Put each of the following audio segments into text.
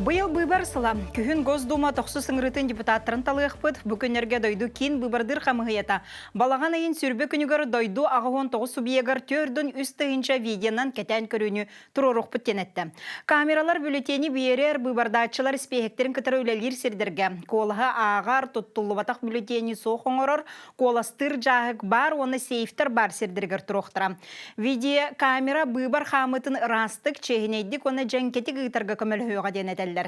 Быйыл быыбар сыла. Күһүн Госдума тохсус ыҥырыытын депутаттарын талыахпыт. Бу күннэргэ дойду киин быыбардыыр хамыһыйата балаҕан ыйын сүрбэ күнүгэр дойду 89 субъегар 403 тыһыынча видеонан кэтээн көрүүнү туруоруохпут диэн эттэ. Камералар бюллетени биэрэр быыбардааччылар испиэһэктэрин кытары үлэлиир сирдэргэ куолаһы ааҕар, туттуллубатах бюллетени суох оҥорор, куоластыыр дьааһык баар уонна сейфтэр баар сирдэригэр туруохтара. Видеокамера быыбар хаамыытын ыраастык, чиэһинэйдик уонна дьэҥкэтик ыытарга көмөлөһүөҕэ диэн этэллэр.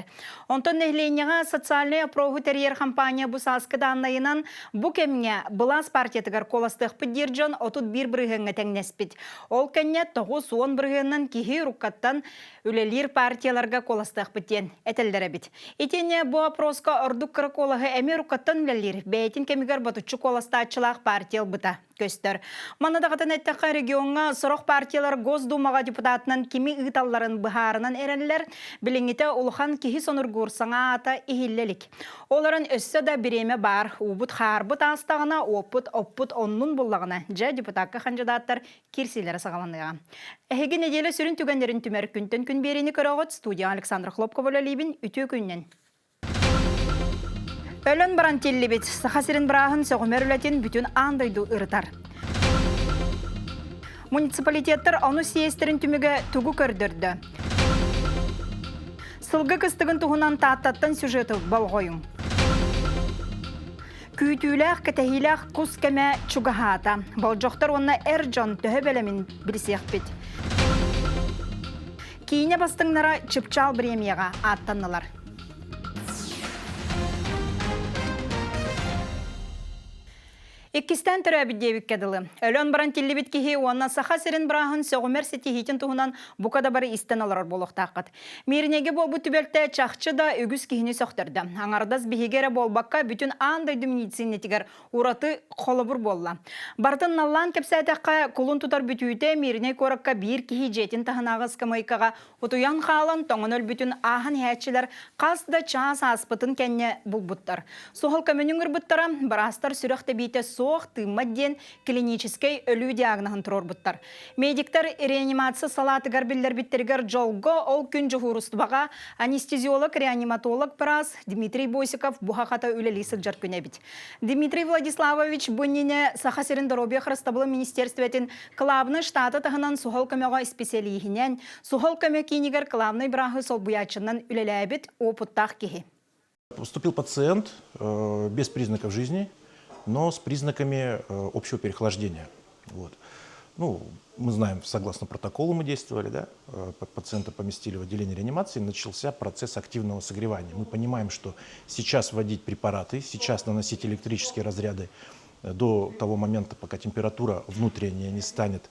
Онтон нэһилиэнньэҕэ социальнай опроһу тэрийэр компания бу сааскы дааннайынан бу кэмҥэ былаас партиятыгар куоластыахпыт диир дьон 31 бырыһыаҥҥа тэҥнэспит. Ол кэннэ 90 бырыһыанынан киһи уруккаттан үлэлиир партияларга куоластыахпыт диэн этэллэр эбит. Итиэннэ бу опроска ордук кыра куолаһы эмиэ уруккаттан үлэлиир, бэйэтин кэмигэр ботуччу куоластааччылаах партия ылбыта көстөр. Манна даҕатан эттэххэ, региоҥҥа сорох партиялар Госдумаҕа депутатынан кими ыыталларын быһаарынан эрэллэр. Билиҥҥитэ улахан киһи сонургуур саҥа аата иһиллэ илик. Ол эрэн өссө да бириэмэ баар. Уубут-хаарбыт аастаҕына, уоппут оппут оннун буллаҕына, дьэ, депутакка хандьыдааттар киирсиилэрэ саҕаланыаҕа. Эһиги нэдиэлэ сүрүн түгэннэрин түмэр күнтэн күн биэриини көрөҕүт. Студия Александра Хлопкова үлэлиибин. Үтүө күнүнэн! Өлөн баран тиллибит Саха сирин бырааһын сөҕүмэр үлэтин бүтүн аан дойду ырытар. Муниципалитеттар ону съезтэрин түмүгэ тугу көрдөрдө? Сылгы кыстыгын туһунан Тааттаттан сюжеты болҕойуҥ. Күүтүүлээх, кэтэһиилээх кус кэмэ чугаһаата. Болдьохтор уонна эр дьон төһө бэлэмин билсиэхпит. Киинэ бастыҥнара Чыпчаал премияҕа ааттаннылар. Иккистээн төрөөбүт диэбиккэ дылы, өлөн баран тиллибит киһи уонна Саха сирин бырааһын сөҕүмэр ситиһиитин туһунан бука да бары истэн олорор буолуохтааххыт. Мииринэйгэ буолбут түбэлтэ чахчы да үгүс киһини сөхтөрдө. Аҥардас биһиги эрэ буолбакка, бүтүн аан дойду медицинэтигэр ураты холобур буолла. Барытын наллаан кэпсээтэххэ, кулун тутар бүтүүтэ Мииринэй куоракка биир киһи дьиэтин таһынааҕы ыскамыайкаҕа Утуйан хаалан тоҥон өлбүтүн ааһан иһээччилэр хас да чаас ааспытын кэннэ булбуттар. Суһал көмөнү ыҥырбыттара, быраастар сүрэх тэбиитэ суох, тыыммат диэн клиническэй өлүү диагноһын туруорбуттар. Медиктэр реанимация салаатыгар биллэрбиттэригэр дьолго ол күн дьуһуурустубаҕа анестезиолог-реаниматолог быраас Дмитрий Босиков буһа-хата үлэлии сылдьар күнэ эбит. Дмитрий Владиславович бу иннинэ Саха сирин доруобуйа харыстабылын министиэристибэтин кылаабынай штата таһынан суһал көмөҕө исписэлииһинэн, суһал көмө киинигэр кылаабынай бырааһы солбуйааччынан үлэлээбит уопуттаах киһи. Поступил пациент без признаков жизни, но с признаками общего переохлаждения. Вот. Ну, мы знаем, согласно протоколу мы действовали, да, пациента поместили в отделение реанимации, начался процесс активного согревания. Мы понимаем, что сейчас вводить препараты, сейчас наносить электрические разряды до того момента, пока температура внутренняя не станет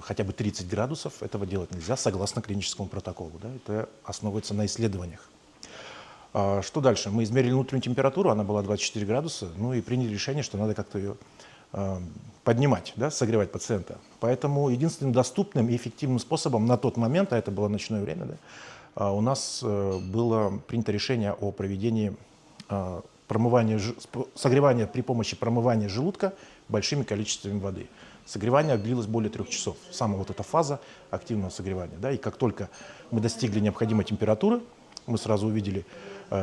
хотя бы 30 градусов, этого делать нельзя, согласно клиническому протоколу. Да, это основывается на исследованиях. Что дальше? Мы измерили внутреннюю температуру, она была 24 градуса, ну и приняли решение, что надо как-то ее поднимать, да, согревать пациента. Поэтому единственным доступным и эффективным способом на тот момент, а это было ночное время, да, у нас было принято решение о проведении промывания, согревания при помощи промывания желудка большими количествами воды. Согревание длилось более 3 часов. Самая вот эта фаза активного согревания. Да, и как только мы достигли необходимой температуры, мы сразу увидели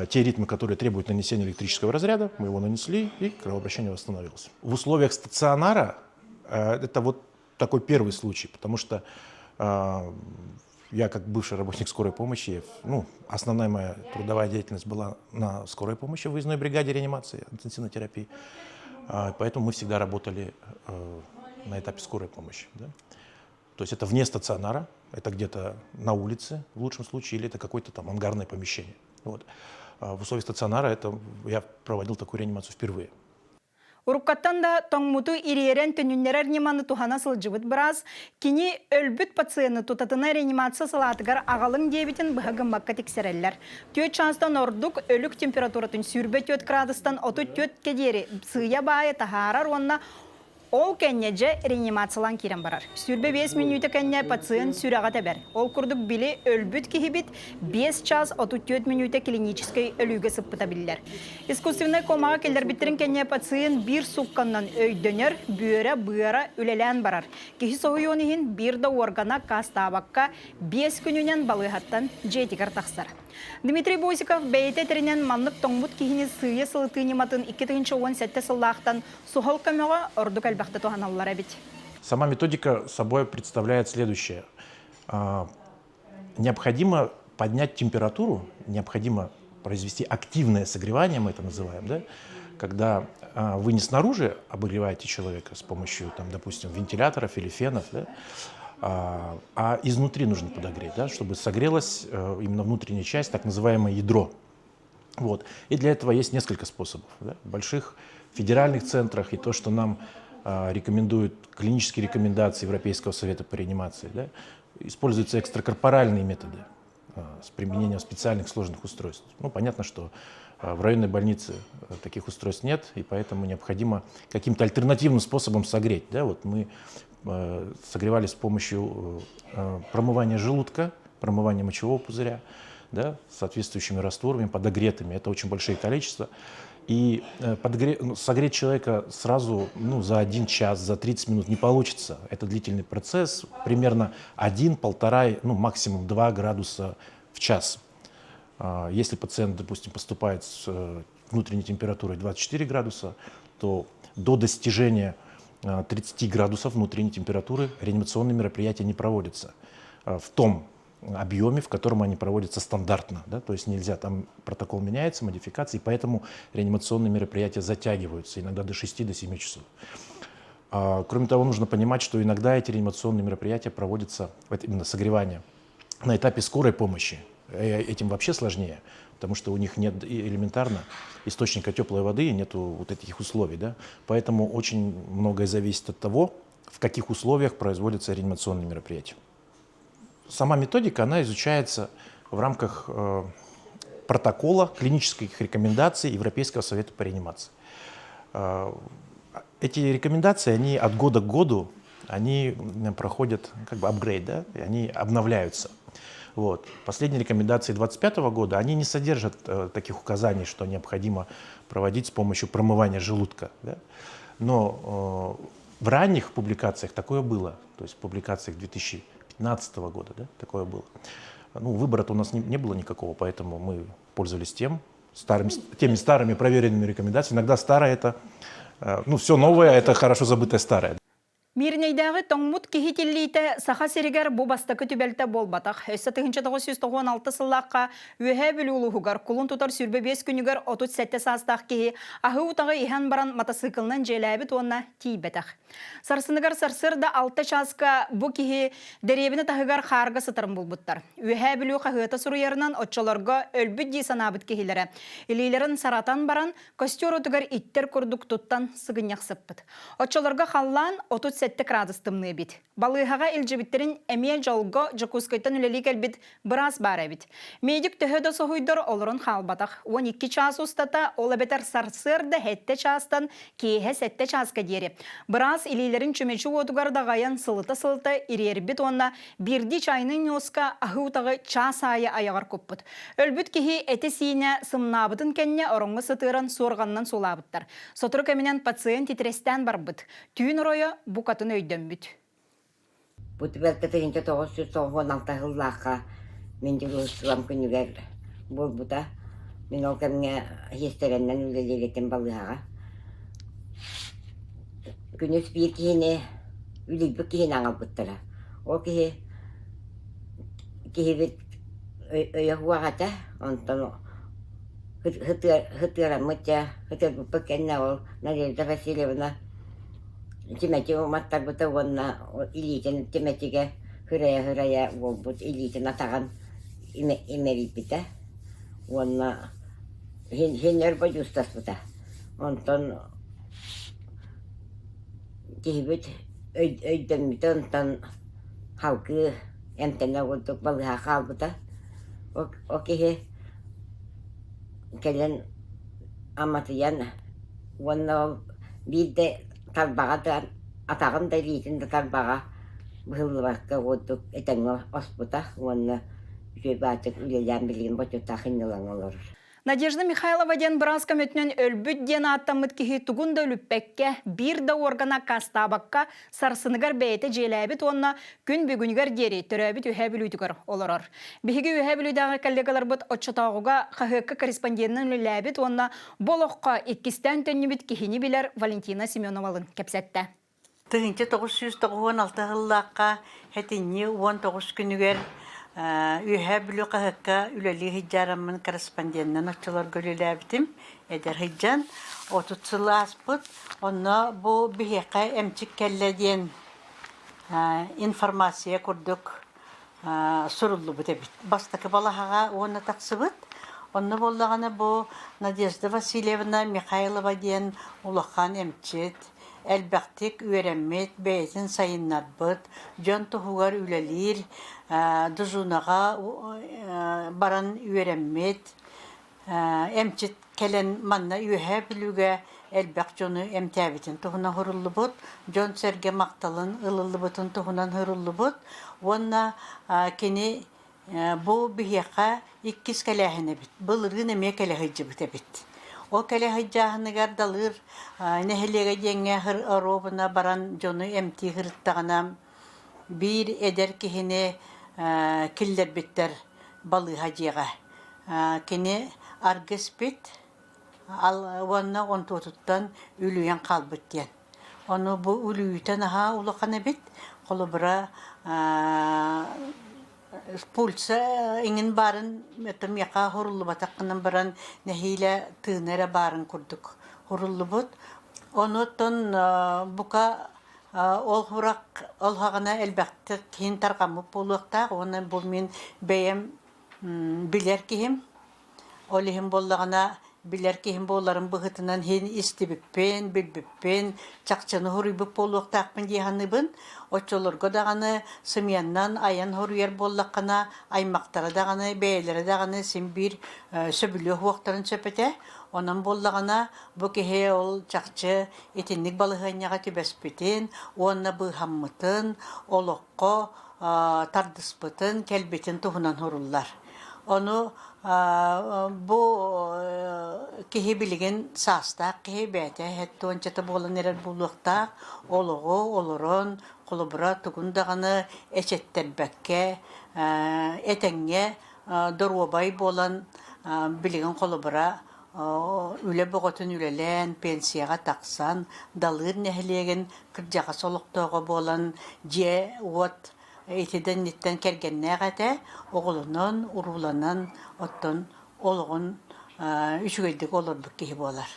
те ритмы, которые требуют нанесения электрического разряда, мы его нанесли, и кровообращение восстановилось. В условиях стационара это вот такой первый случай, потому что я как бывший работник скорой помощи, ну, основная моя трудовая деятельность была на скорой помощи в выездной бригаде реанимации, интенсивной терапии, поэтому мы всегда работали на этапе скорой помощи. Да? То есть это вне стационара, это где-то на улице в лучшем случае, или это какое-то там ангарное помещение. Вот. А в условиях стационара это я проводил такую реанимацию впервые. Уруккаттан да тоҥмуту ириэрэн төнүннэрэр ньыманы туһана сылдьыбыт быраас, кини өлбүт пациены тутатына реанимация салаатыгар аҕалыҥ диэбитин быһа гыммакка тиксэрэллэр. 4 чаастан ордук өлүк температуратын 24 градустан 34-кэ диэри сыыйа-баайа таһаарар уонна ол кэннэ дьэ реанимациялаан киирэн барар. 25 мүнүүтэ кэннэ пациент сүрэҕэ тэбэр. Ол курдук били өлбүт киһибит 5 час 34 мүнүүтэ клиническэй өлүүгэ сыппыта биллэр. Искусственнай комаҕа киллэрбиттэрин кэннэ пациент биир суукканнан өйдөнөр, бүөрэ, быара үлэлээн барар. Киһи соһуйуон иһин биир да органа аккаастаабакка 5 күнүнэн балыыһаттан дьиэтигэр тахсар. Дмитрий Босиков бэйэтэ этэринэн маннык тоҥмут киһини сыыйа сылытыы ньыматын 2017 сыллаахтан суһал көмөҕө ордук элбэхтэ туһаналлар эбит. Сама методика собой представляет следующее. Необходимо поднять температуру, необходимо произвести активное согревание, мы это называем, да, когда вы не снаружи обогреваете человека с помощью, там, допустим, вентиляторов или фенов, да, а изнутри нужно подогреть, да, чтобы согрелась именно внутренняя часть, так называемое ядро. Вот. И для этого есть несколько способов. Да? В больших федеральных центрах и то, что нам рекомендуют клинические рекомендации Европейского совета по реанимации, да, используются экстракорпоральные методы с применением специальных сложных устройств. Ну, понятно, что в районной больнице таких устройств нет, и поэтому необходимо каким-то альтернативным способом согреть. Да? Вот мы согревали с помощью промывания желудка, промывания мочевого пузыря, да, соответствующими растворами, подогретыми. Это очень большие количества. И ну, согреть человека сразу, ну, за один час, за 30 минут не получится. Это длительный процесс, примерно 1, 1,5, ну, максимум 2 градуса в час. Если пациент, допустим, поступает с внутренней температурой 24 градуса, то до достижения 30 градусов внутренней температуры реанимационные мероприятия не проводятся в том объеме, в котором они проводятся стандартно. Да? То есть нельзя, там протокол меняется, модификации, поэтому реанимационные мероприятия затягиваются, иногда до 6-7 часов. Кроме того, нужно понимать, что иногда эти реанимационные мероприятия проводятся, вот именно согревание, на этапе скорой помощи. Этим вообще сложнее, потому что у них нет элементарно источника теплой воды, нету вот этих условий. Да? Поэтому очень многое зависит от того, в каких условиях производятся реанимационные мероприятия. Сама методика, она изучается в рамках протокола клинических рекомендаций Европейского совета по реанимации. Эти рекомендации, они от года к году, они проходят как бы апгрейд, да, и они обновляются. Вот. Последние рекомендации 2025 года, они не содержат таких указаний, что необходимо проводить с помощью промывания желудка. Да? Но в ранних публикациях такое было, то есть в публикациях 2015 года, да, такое было. Ну, выбора-то у нас не было никакого, поэтому мы пользовались теми старыми проверенными рекомендациями. Иногда старое это, ну, все новое, это хорошо забытое старое. Миирнэйдээҕи тоҥмут киһи тиллиитэ Саха сиригэр бу бастакы түбэлтэ буолбатах. Өссө 1996 сыллаахха Үөһээ Бүлүү улууһугар кулун тутар 25 күнүгэр 37 саастаах киһи аһыы утаҕы иһэн баран матасыыкылынан дьиэлээбит уонна тиийбэтэх. Сарсыныгар сарсыарда 6 чааска бу киһи дэриэбинэ таһыгар хаарга сытарын булбуттар. Үөһээ Бүлүү хаһыата суруйарынан оччолорго өлбүт дии санаабыт киһилэрэ илиилэрин саратан баран костер отугар иттэр курдук туттан сыгынньах сыппыт. Оччолорго халлаан 37 градус тымныы эбит. Балыыһаҕа илдьибиттэрин эмиэ дьолго Дьокуускайтан үлэлии кэлбит быраас баар эбит. Медик төһө да соһуйдар олорон хаалбатах. 12 чаас устата, ол эбэтэр сарсыарда 7 чаастан киэһэ 7 чааска диэри. Быраас илиилэрин чүмэчи уотугар даҕайан сылыта-сылыта ириэрбит уонна биирдии чайный ньуоска аһыы утаҕы чаас аайы айаҕар куппут. Өлбүт киһи этэ-сиинэ сымнаабытын кэннэ ороҥҥо сытыаран суорҕанынан суулаабыттар. Сотору кэминэн пациент титирэстээн барбыт. Түүн оройо букатын өйдөммүт. Бу түбэлтэ 1996 сыллаахха мин дьулуһуссубам күнүгэр буолбута. Мин ол кэмҥэ сиэстэрэннэн үлэлиир этим балыыһаҕа. Күнүс биир киһини, үлүйбүт киһини аҥалбыттара. Ол киһи киһибит өйө суох этэ, онтон һытыараммыт дьэ, һытыарбыппыт кэннэ ол Надежда Васильевна Тимэти уматтарбыта уонна илиитин Тимэтигэ һырайа-һырайа уолбут илиитин атаҕын имэрийбитэ уонна син өр бодьуустаспыта. Онтон киһибит өйдөммүтэ, онтон халгыы эмтэнэ курдук балыыһа хаалбыта. Ол киһи кэлэн аматыйан уонна ол биирдэ тарбаҕа да атаҕын да илиитин да тарбаҕа быһыллыбакка курдук этэҥҥэ оспута уонна үчүгэй баачык үлэлээн билигин бочуоттаах иннилаҥҥа олорор. Надежда Михайлова диэн быраас көмөтүнэн өлбүт диэн ааттаммыт киһи тугун да үлүппэккэ, биир да уоргана аккаастаабакка сарсыныгар бэйэтэ дьиэлээбит уонна күн бүгүнүгэр диэри төрөөбүт Үһээ Бүлүүтүгэр олорор. Биһиги Үһээ Бүлүүдээҕи коллегаларбыт оччотооҕуга хаһыакка корреспонденынан үлэлээбит уонна бу олоххо иккистээн төннүбүт киһини билэр Валентина Семеновалын кэпсэттэ. 1996 сыллаахха сэтинньи 19 күнүгэр Үөһээ Бүлүү хаһыакка үлэлии сылдьараммын корреспонденынан оччолорго үлэлээбитим. Эдэр сылдьан 30 сыл ааспыт. Онно бу биһиэхэ эмчик кэллэ диэн информация курдук суруллубут эбит. Бастакы балаһаҕа уонна тахсыбыт. Онно буоллаҕына бу Надежда Васильевна Михайлова диэн улахан эмчит, элбэхтик үөрэммит, бэйэтин сайыннарбыт, дьон туһугар үлэлиир, дужунаҕа баран үөрэммит, эмчит кэлэн манна Үөһээ Бүлүүгэ элбэх дьону эмтээбитин туһунан суруллубут, дьон-сэргэ махталын ылыллыбытын туһунан суруллубут уонна кини бу биһиэхэ иккис кэлээһин эбит. Былырыын эмиэ кэлэ сылдьыбыт эбит. Ол кэлэ сылдьааһыныгар Далыр нэһилиэгэ диэҥҥэ оруобуна баран дьону эмтии сырыттаҕына биир эдэр киһини киллэрбиттэр балыыһа дьиэҕэ. Кини аргы испит уонна онтуотуттан үлүйэн хаалбыт диэн. Ону бу үлүйүүтэ наһаа улахан эбит. Холобура, пульса иҥин баарын миэхэ уһуруллубатах гынан баран нэһиилэ тыына эрэ баарын курдук уһуруллубут. Онуттан бука ол сурах ол саҕана элбэхтик киһин тарҕаммыт буолуохтаах уонна бу мин бэйэм билэр киһим. Ол иһин буоллаҕына, билэр киһим буоларым быһыытынан иһин истибиппин, билбиппин, чахчыны суруйбут буолуохтаахпын дии саныыбын. Оччолорго даҕаны сымыйаннан айан суруйар буоллаххына, аймахтара даҕаны, бэйэлэрэ даҕаны син биир сөбүлүө суохтарын сөп этэ. Онон буоллаҕына, бу киһи ол чахчы итинник балаһыанньаҕа түбэспитин уонна быыһаммытын, олоххо тардыспытын, кэлбитин туһунан суруллар. Ону бу киһи билигин саастаах киһи бэйэтэ сэттэ буолан эрэр буолуохтаах, олоҕу олорон, холобура тугун даҕаны эчэттэрбэккэ, этэҥҥэ доруобай буолан билигин холобура үлэ бөҕөтүн үлэлээн, пенсияҕа тахсан, Далыыр нэһилиэгин кырдьаҕас олохтооҕо буолан, дьиэ-уот ити да инниттэн кэргэннээх этэ, оҕолонон, урууланан, оттон олоҕун үчүгэйдик олорбут киһи буолар.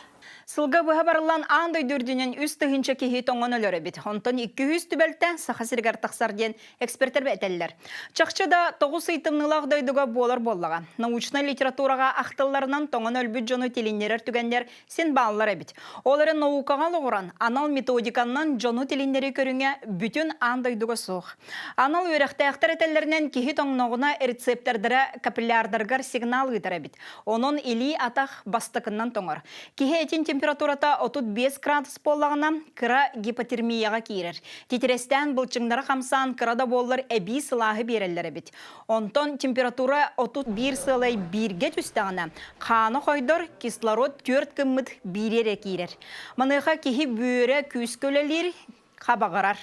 Сылга быһа барыллан аан дойду үрдүнэн 3000 киһи тоҥон өлөр эбит. Онтон 200 түбэлтэ Саха сиригэр тахсар диэн экспертэр этэллэр. Чахчы да тоҕус ый тымныылаах дойдуга буолар буоллаҕа. Научнай литератураҕа ахтылларынан тоҥон өлбүт дьону тилиннэрэр түгэннэр син бааллар эбит. Ол эрэн наукаҕа олоҕуран, анал методиканнан дьону тилиннэрии көрүҥэ бүтүн аан дойдуга суох. Анал үөрэхтээхтэр этэллэринэн киһи тоҥноҕуна рецептордара капиллярдаргар сигнал ыытар эбит. Онон илии-атах бастакыннан тоҥор. Киһи этин температурата 35 градус буоллаҕына, кыра гипотермияҕа киирэр. Титирэстээн былчыҥнара хамсаан кыра да буоллар эбии сылааһы биэрэллэр эбит. Онтон температура 31 сыалай бииргэ түстэҕинэ, хаана хойдор, кислород түөрт гыммыт биири эрэ киирэр. Маныаха киһи бүөрэ күүскэ үлэлиир, хабаҕырар.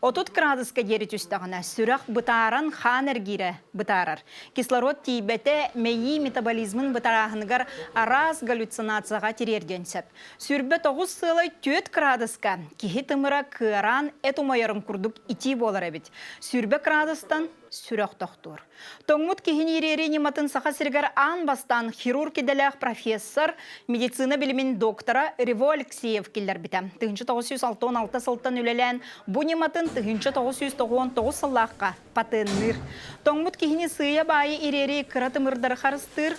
30 кыраадыска диэри түстэҕинэ, сүрэх бытааран хаан эргиирэ бытаарар. Кислород тиийбэтэ мэйии метаболизмын бытарааһыныгар араас галлюцинацияҕа тириэрдиэн сөп. 29 сыалай 4 кыраадыска киһи тымыра кыараан эт умайарын курдук итии буолар эбит. 20 кыраадыстан сүрэх тохтуур. Тоҥмут киһини ириэрии ньыматын Саха сиригэр аан бастаан хирург идэлээх профессор, медицина билимин доктора Рево Алексеев киллэрбитэ. 1966 сылтан үлэлээн, бу ньыматын 1999 сыллаахха патенныыр. Тоҥмут киһини сыыйа-баайы ириэрии кыра тымырдары харыстыыр,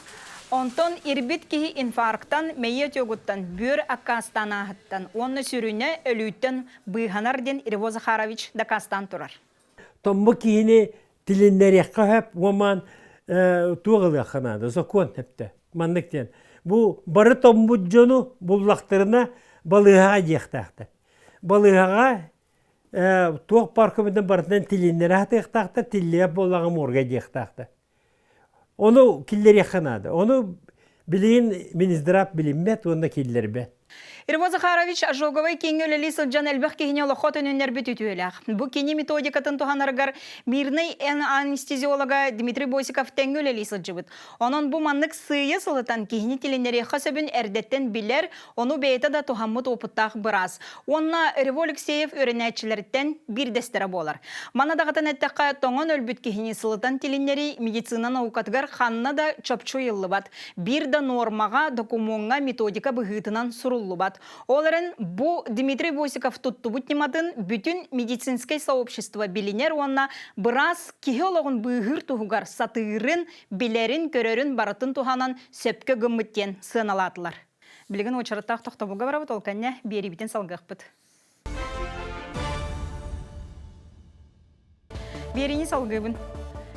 онтон ирбит киһи инфарктан, мэйии отегуттан, бүөр аккаастаан ааһыттан уонна сүрүнэ өлүүттэн быыһанар диэн Рево Захарович дакаастаан турар. Томму киһини тилиннэриэххэ сөп уомаан туох ылыахха наада сокуон сөптө маннык диэн бу бары томмут дьону буллахтарына балыыһаҕа диэхтээхтэр балыыһаҕа туох баар көмөтүн барытынан тилиннэрэ сатыахтаахтар тиллибэт буоллаҕа морга диэхтээхтэр ону киллэриэххэ наада ону. Билигин Минздрав билиммэт уонна киллэрбэт. Ирво Захарович ожоговай кииҥҥэ үлэлии сылдьан элбэх киһини олоххо төнүннэрбит үтүөлээх. Бу кини методикатын туһанарыгар Мирный анестезиолога Дмитрий Босиков тэҥҥэ үлэлии сылдьыбыт. Онон бу маннык сыыйа сылытан киһини тилиннэриэххэ сөбүн эрдэттэн билэр, ону бэйэтэ да туһаммыт опыттаах быраас. Уонна Рево Алексеев үөрэнээччилэриттэн биирдэстэрэ буолар. Манна даҕатан эттэххэ, тоҥон өлбүт киһини сылытан тилиннэрии медицина наукатыгар ханна да чопчу ыйыллыбат. Биир да нуормаҕа, докумуоҥҥа методика быһыытынан суруллубат. Ол эрэн бу Дмитрий Босиков туттубут ньыматын бүтүн медицинскэй сообщество билинэр уонна быраас киһи олоҕун быыһыыр туһугар сатыырын, билэрин-көрөрүн барытын туһанан сөпкө гыммыт диэн сыаналаатылар. Билигин уочараттаах тохтобулга барабыт, ол кэннэ биэриибитин салгыахпыт. Биэриини салгыыбын.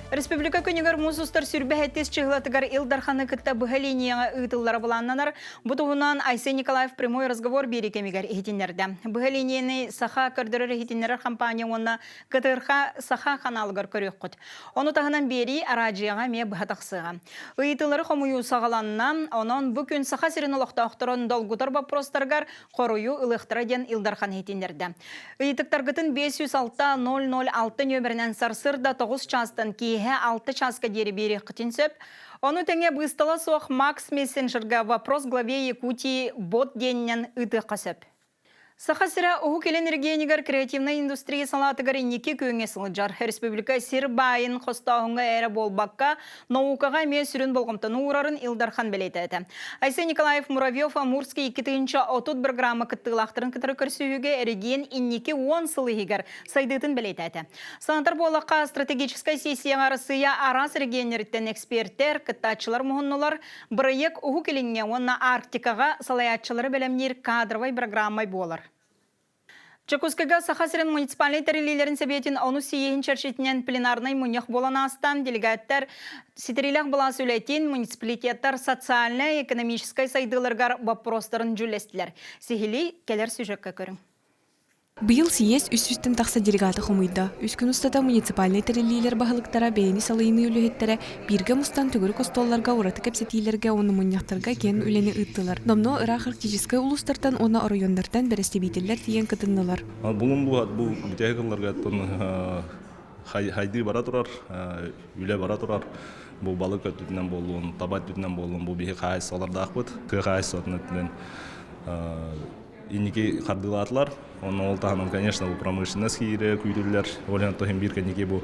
Республика күнүгэр муус устар сүрбэһэттис чыһылатыгар Ил Дарханы кытта быһа линияҕа ыытыллара былааннанар. Бу туһунан Айсен Николаев прямой разговор биэрии кэмигэр иһитиннэрдэ. Быһа линияны Саха көрдөрөр иһитиннэрэр компания уонна КТРХ Саха ханаалыгар көрүөххүт. Ону таһынан биэрии араадьыйаҕа эмиэ быһа тахсыаҕа. Ыйытыылары хомуйуу саҕаланна. Онон бу күн Саха сирин олохтоохторун долгутар боппуруостарыгар хоруйу ылыахтара диэн Ил Дархан иһитиннэрдэ. Ыйытыктаргытын 506 006 нүөмэринэн сарсыарда 9 чаастан киэһэ 6 чааска диэри биэриэххитин сөп. Ону тэҥэ быыстала суох Макс мессенджерга «Вопрос главе Якутии» бот диэнинэн ыытыахха сөп. Саха сирэ Уһук Илин регионигар креативнай индустрия салаатыгар инники күөҥҥэ сылдьар. Республика сир баайын хостооһуҥҥа эрэ буолбакка, наукаҕа эмиэ сүрүн болҕомтону уурарын Ил Дархан бэлиэтээтэ. Айсен Николаев Муравьев Амурский 2030 программа кыттыылаахтарын кытары көрсүһүүгэ эрэгийиэн инники 10 сыл иһигэр сайдыытын бэлиэтээтэ. Санатар буоллахха, стратегическай сессияҕа Арассыыйа араас регионнарыттан экспертэр, кыттааччылар муһуннулар, бырайыак Уһук Илиҥҥэ уонна Арктикаҕа салайааччылары бэлэмниир кадровай программай буолар. Дьокуускайга Саха сирин муниципальнай тэриллиилэрин сэбиэтин онус сийиэһин чэрчитинэн пленарнай мунньах буолан ааста. Делегаттар ситириилээх былаас үлэтин, муниципалитеттар социальнай, экономическай сайдыыларыгар боппуруостарын дьүүллэстилэр. Сиһилии кэлэр сюжекка көрүҥ. Быйыл сийиэс үс сүүстэн тахса делегаты хомуйда. Үс күн устата муниципальнай тэриллиилэр баһылыктара, бэйэни салайыныы үлэһиттэрэ бииргэ мустан төгүрүк остуолларга ураты кэпсэтиилэргэ уонна мунньахтарга киэн үлэни ыыттылар. Номнуо ыраах арктическай улуустартан уонна оройуоннартан бэрэстэбиитэллэр тиийэн кытыннылар. Булун бу бу бүтэһик ылларга хайдыы бара турар, үлэ бара турар. Бу балык өттүтүнэн буоллун, таба өттүтүнэн буоллун, бу биһи хаһаайыстыбалардаахпыт. Тыа хаһаайыстыбатын өттүнэн инники хардыылаатылар. Онно ол таһынан, конечно, бу промышленность киирэ күүтүллэр. Ол иһин тоһин биир кэнники бу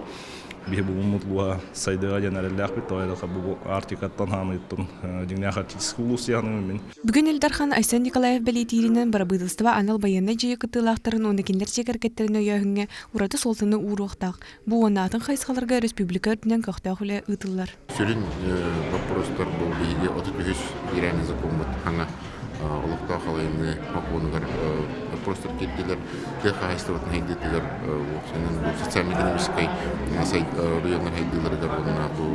биһи булуммут луга сайдыга диэн эрэллээхпит. Тоҕо бу Арктикаттан хаамыйыттын дьиҥнээх арктический улуус диэханын мин. Бүгүн Ил Дархан Айсен Николаев бэлиэтииринэн бырабыыталыстыба анал байыаннай дьайыы кыттыылаахтарын уонна кинилэр дьиэ кэргэттэрин өйөөһүҥҥэ ураты суолтаны ууруохтаах. Бу уонна атын хайысхаларга республика үрдүнэн көхтөөх үлэ ыытыллар. Сүрүн боппуруостар бу биһиги 33 федеральный закоммут хаҥа олохтоох халайыныы бокуонугар боппуруостар киирдилэр. Тыа хаһаайыстыбатын сайдыытыгар уопсайынан бу социально-экономическай оройуоннар сайдыыларыгар уонна бу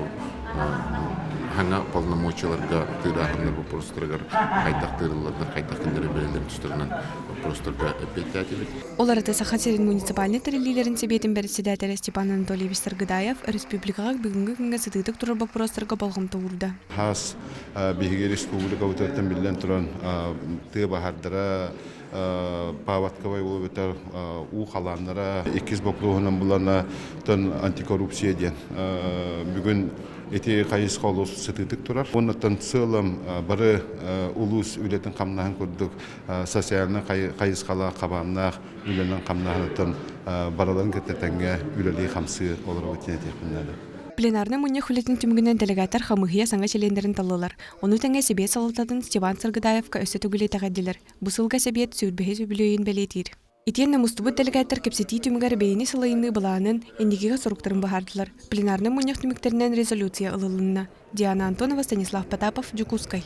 хаҥа полномочияларга тыырааһыннар боппуруостарыгар хайдах тыырыллардар, хайдах кинилэри бэйэлэрин тустарынан боппуруостарга эппиэттээтибит. Ол арыта Саха сирин муниципальнай тэриллиилэрин сэбиэтин бэрэссэдээтэлэ Степан Анатольевич Саргыдаев республикаҕа бүгүҥҥү күҥҥэ сытыытык турар боппуруостарга болҕомто уурда. Хас биһиги республикабытыттан биллэн туран тыа баһаардара, паводковай уолбутар уу халааннара иккис боппуруоһунан булана тон антикоррупция диэн бүгүн ити хайысха олус сытыытык турар. Оннуттан сыалым бары улуус үлэтин хамнаһын курдук социальнай хайысхалаах хабааннаах үлэнэн хамнаһыныттан барыларын кытта тэҥҥэ үлэлии-хамсыы олоробут диэн этиэхпин наада. Пленарнай мунньах үлэтин түмүгүнэн делегаттар хамыыһыйа саҥа чилиэннэрин таллылар. Ону тэҥэ Сэбиэт салалтатын Степан Саргыдаевка өссө төгүл итэҕэйдилэр. Бу сылга Сэбиэт сүүрбэһис үбүлүөйүн бэлиэтиир. Итиэннэ мустубут делегаттар кэпсэтии түмүгэр бэйэни салайыныы былаанын, инникигэ соруктарын быһаардылар. Пленарнай мунньах түмүктэринэн резолюция ылылынна. Диана Антонова, Станислав Потапов, Дьокуускай.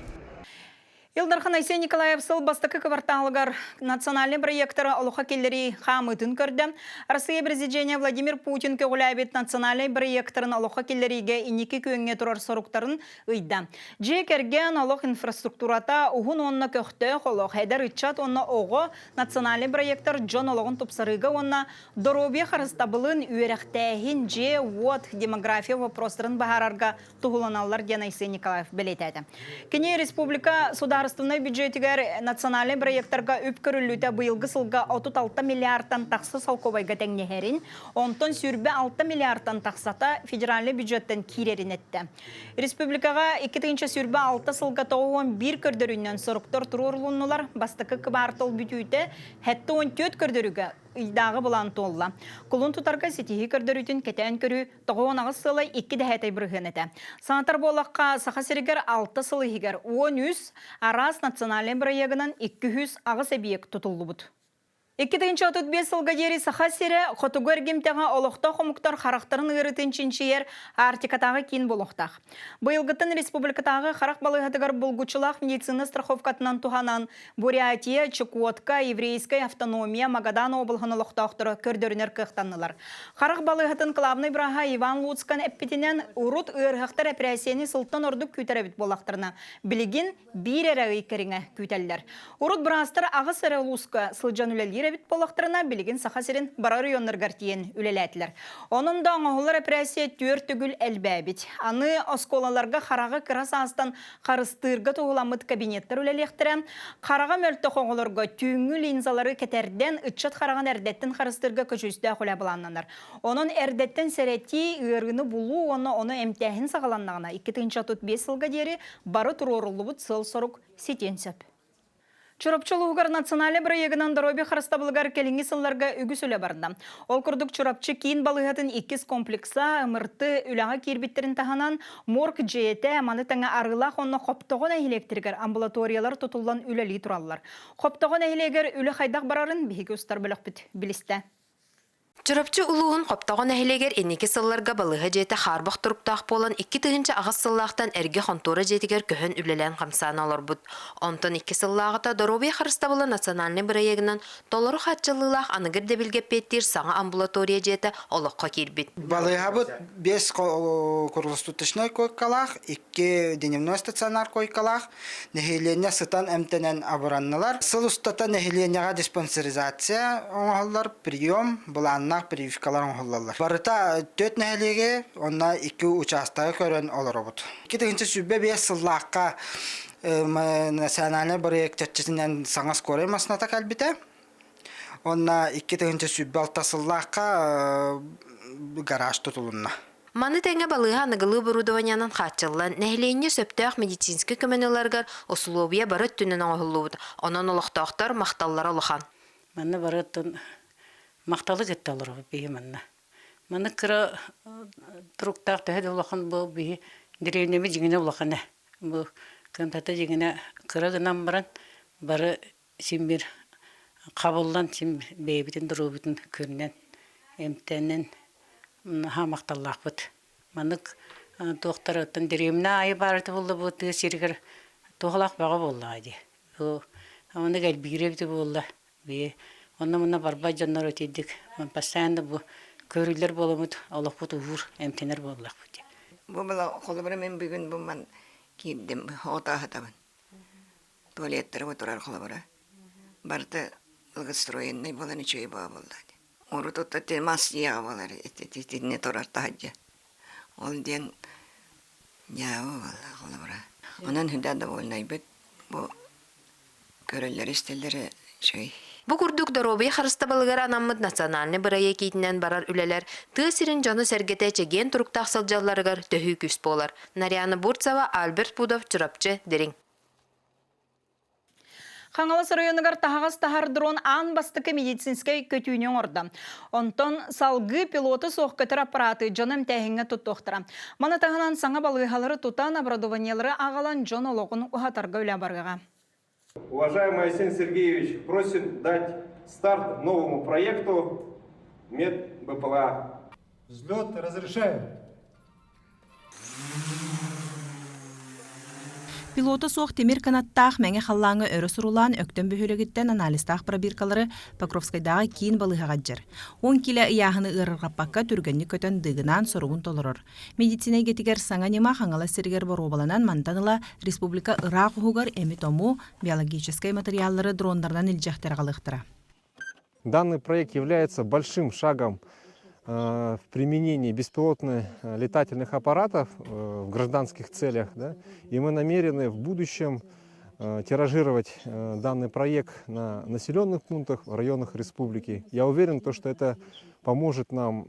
Ил Дархан Айсен Николаев сыл бастакы кварталыгар национальный проектары олохо киллэрии хаамыытын көрдө. Россия президенэ Владимир Путин көҕүлээбит национальнай проектарын олохо киллэриигэ инники күөҥҥэ турар соруктарын ыйда. Дьиэ кэргэн, олох инфраструктурата, уһун уонна көхтөөх олох, эдэр ыччат уонна оҕо национальный проектар дьон олоҕун тупсарыыга уонна доруобуйа харыстабылын, үөрэхтээһин, дьиэ-уот, демография вопростарын быһаарарга туһуланаллар диэн Айсен Николаев бэлиэтээтэ. Кини республика судаарыстыбаннай бюджетигэр национальнай проектарга үп көрүллүүтэ быйылгы сылга 36 миллиардтан тахса солкуобайга тэҥнэһэрин, онтон 26 миллиардтан тахсата федеральнай бюджеттэн киирэрин эттэ. Республикаҕа 2026 сылга 91 көрдөрүүнэн соруктар туруорулуннулар. Бастакы кыбаартал бүтүүтэ 74 көрдөрүүгэ ыйдааҕы былаан туолла. Кулун тутарга ситиһии көрдөрүүтүн кэтээн көрүү 98 сыла 2 дэһээтэй бырыһыан этэ. Санатар буоллахха, Саха сиригэр 6 сыл иһигэр 13 араас национальнай бырайыагынан 208 эбийиэк тутуллубут. 2035 сылга диэри Саха сирэ хотугу эргимтэҕэ олохтоох омуктар харахтарын ыарыытын чинчийэр Арктикатааҕы киин буолуохтаах. Быйылгыттан республикатааҕы харах балыыһатыгар булгуччулаах медицина страховкатынан туһанан Бурятия, Чукотка, Еврейская автономия, Магадан облаһын олохтоохторо көрдөрүнэр кыахтаннылар. Харах балыыһатын главнай бырааһа Иван Луцкан эппитинэн, урут ыарыһахтар эпэрээссийэни сылтан ордук күүтэр эбит буоллахтарына, билигин биир эрэ ый кэриҥэ күүтэллэр. Урут быраастар аҕыс эрэ улууска сылдьан үлэлиир эбит буоллахтарына, билигин Саха сирин бары оройуоннарыгар тиийэн үлэлээтилэр. Онон да оҥоһуллар эпэрээссийэ түөрт төгүл элбээбит. Аны оскуолаларга хараҕы кыра саастан харыстыырга туһуламмыт кабинеттар үлэлиэхтэрэ. Хараҕа мөлтөх оҕолорго түүҥҥү линзалары кэтэрдэн, ыччат хараҕын эрдэттэн харыстыырга көдьүүстээх үлэ былааннанар. Онон эрдэттэн сэрэтии, ыарыыны булуу уонна ону эмтээһин саҕаланнаҕына, 2035 сылга диэри бары туруоруллубут сыал-сорук ситиэн сөп. Чурапчы улууһугар национальнай бырайыагынан доруобуйа харыстабылыгар кэлиҥҥи сылларга үгүс үлэ барда. Ол курдук Чурапчы киин балыыһатын иккис комплекса МРТ үлэҕэ киирбиттэрин таһынан морг дьиэтэ, маны тэҥэ Арыылаах уонна Хоптоҕо нэһилиэктэригэр амбулаториялар тутуллан үлэлии тураллар. Хоптоҕо нэһилиэгэр үлэ хайдах барарын биһиги устар бөлөхпүт билистэ. Чурапчы улууһун Хоптоҕо нэһилиэгэр инники сылларга балыыһа дьиэтэ хаарбах туруктаах буолан 2008 сыллаахтан эргэ хонтуора дьиэтигэр көһөн үлэлээн-хамсаан олорбут. Онтон икки сыллааҕыта Доруобуйа харыстабыла национальнай бырайыагынан толору хааччыллыылаах аныгы ирдэбилгэ эппиэттиир саҥа амбулатория дьиэтэ олоххо киирбит. Балыыһабыт биэс круглосуточнай койкалаах, икки дневной стационар койкалаах, нэһилиэнньэ сытан эмтэнэн абыраннылар. Сыл устата нэһилиэнньэҕэ диспансеризация оҥоһуллар, прием, былааннаах прививкалар оҥоһуллаллар. Барыта түөрт нэһилиэги, онно икки учаастагы көрөн олоробут. 2025 сыллаахха национальнай бырайыак чэрчитинэн саҥа скорай массыыната кэлбитэ. Онно 2026 сыллаахха гараж тутулунна. Маны тэҥэ балыыһа аныгылыы оборудованиенан хааччыллан, нэһилиэнньэ сөптөөх медицинскэй көмөнү ыларыгар усулуобуйа бары өттүнэн оҥоһуллубут. Онон олохтоохтор махталлара улахан. Манна бары оттон махталы кытта олоробут биһи манна. Манна кыра туруктаах төһө да улахан бу биһи дэриэбинэбит дьиҥинэ улахана. Бу кыамтата дьиҥинэ кыра гынан баран бары син бир хабыллан син бэйэбитин доруобуйбутун көрүнэн эмтэнэн наһаа махталлаахпыт. Маннык туохтарыттан дэриэбинэ аайы баарыта буолла бу тыа сиригэр туохалаах бөҕө буоллаҕа дии. Бу маннык элбиирэ эбитэ буолла. Бии онно-манна барбат дьоннор итирдик постоянно бу көрүллэр буоламмыт олохпут уһуур эмтэнэр буоллахпыт дии. Бу холобура мин бүгүн бу ман киирдим оҕотооһутабын. Туалеттара турар холобура. Барыта благоустроенный буолан үчүгэй буолла. Урут отто мас дьиэҕэ буолар итиннэ турар таһырдьа. Ол диэн дьаабы буолла холобура. Онон хүдэ довольнайбыт бу көрөллөрү-истэллэрэ үчүгэй. Бу курдук доруобуйа харыстабылыгар анаммыт национальнай бырайыак иитинэн барар үлэлэр тыа сирин дьоно-сэргэтэ чэгиэн туруктаах сылдьалларыгар төһүү күүс буолар. Нарьяна Бурцева, Альберт Пудов, Чурапчы, Дириҥ. Хаҥалас оройуонугар таһаҕас таһар дрон аан бастакы медицинскэй көтүүнү оҥордо. Онтон салгыы пилота суох көтөр аппараты дьон эмтээһиҥҥэ туттуохтара. Маны таһынан саҥа балыыһалары тутан, оборудованиелары аҕалан дьон олоҕун уһатарга үлэ барыаҕа. Уважаемый Айсен Сергеевич, просим дать старт новому проекту МедБПЛА. Взлет разрешаю. Пилота суох тимир кынаттаах мэҥэ халлааҥҥа өрө сурулаан Өктөм бөһүөлэгиттэн анализтаах пробиркалары Покровскайдааҕы киин балыыһаҕа илдьэр. Уон киилэ ыйааһыны ыарырҕаппакка түргэнник көтөн дыыгынаан соругун толорор. Медицина эйгэтигэр саҥа ньыма Хаҥалас сиригэр боруобаланан мантан ыла республика ыраах уһугар эми-тому, биологическай матырыйааллары дроннарынан илдьэхтэр аҕалыахтара. Данный проект является большим шагом в применении беспилотных летательных аппаратов в гражданских целях. Да? И мы намерены в будущем тиражировать данный проект на населенных пунктах, в районах республики. Я уверен, то, что это поможет нам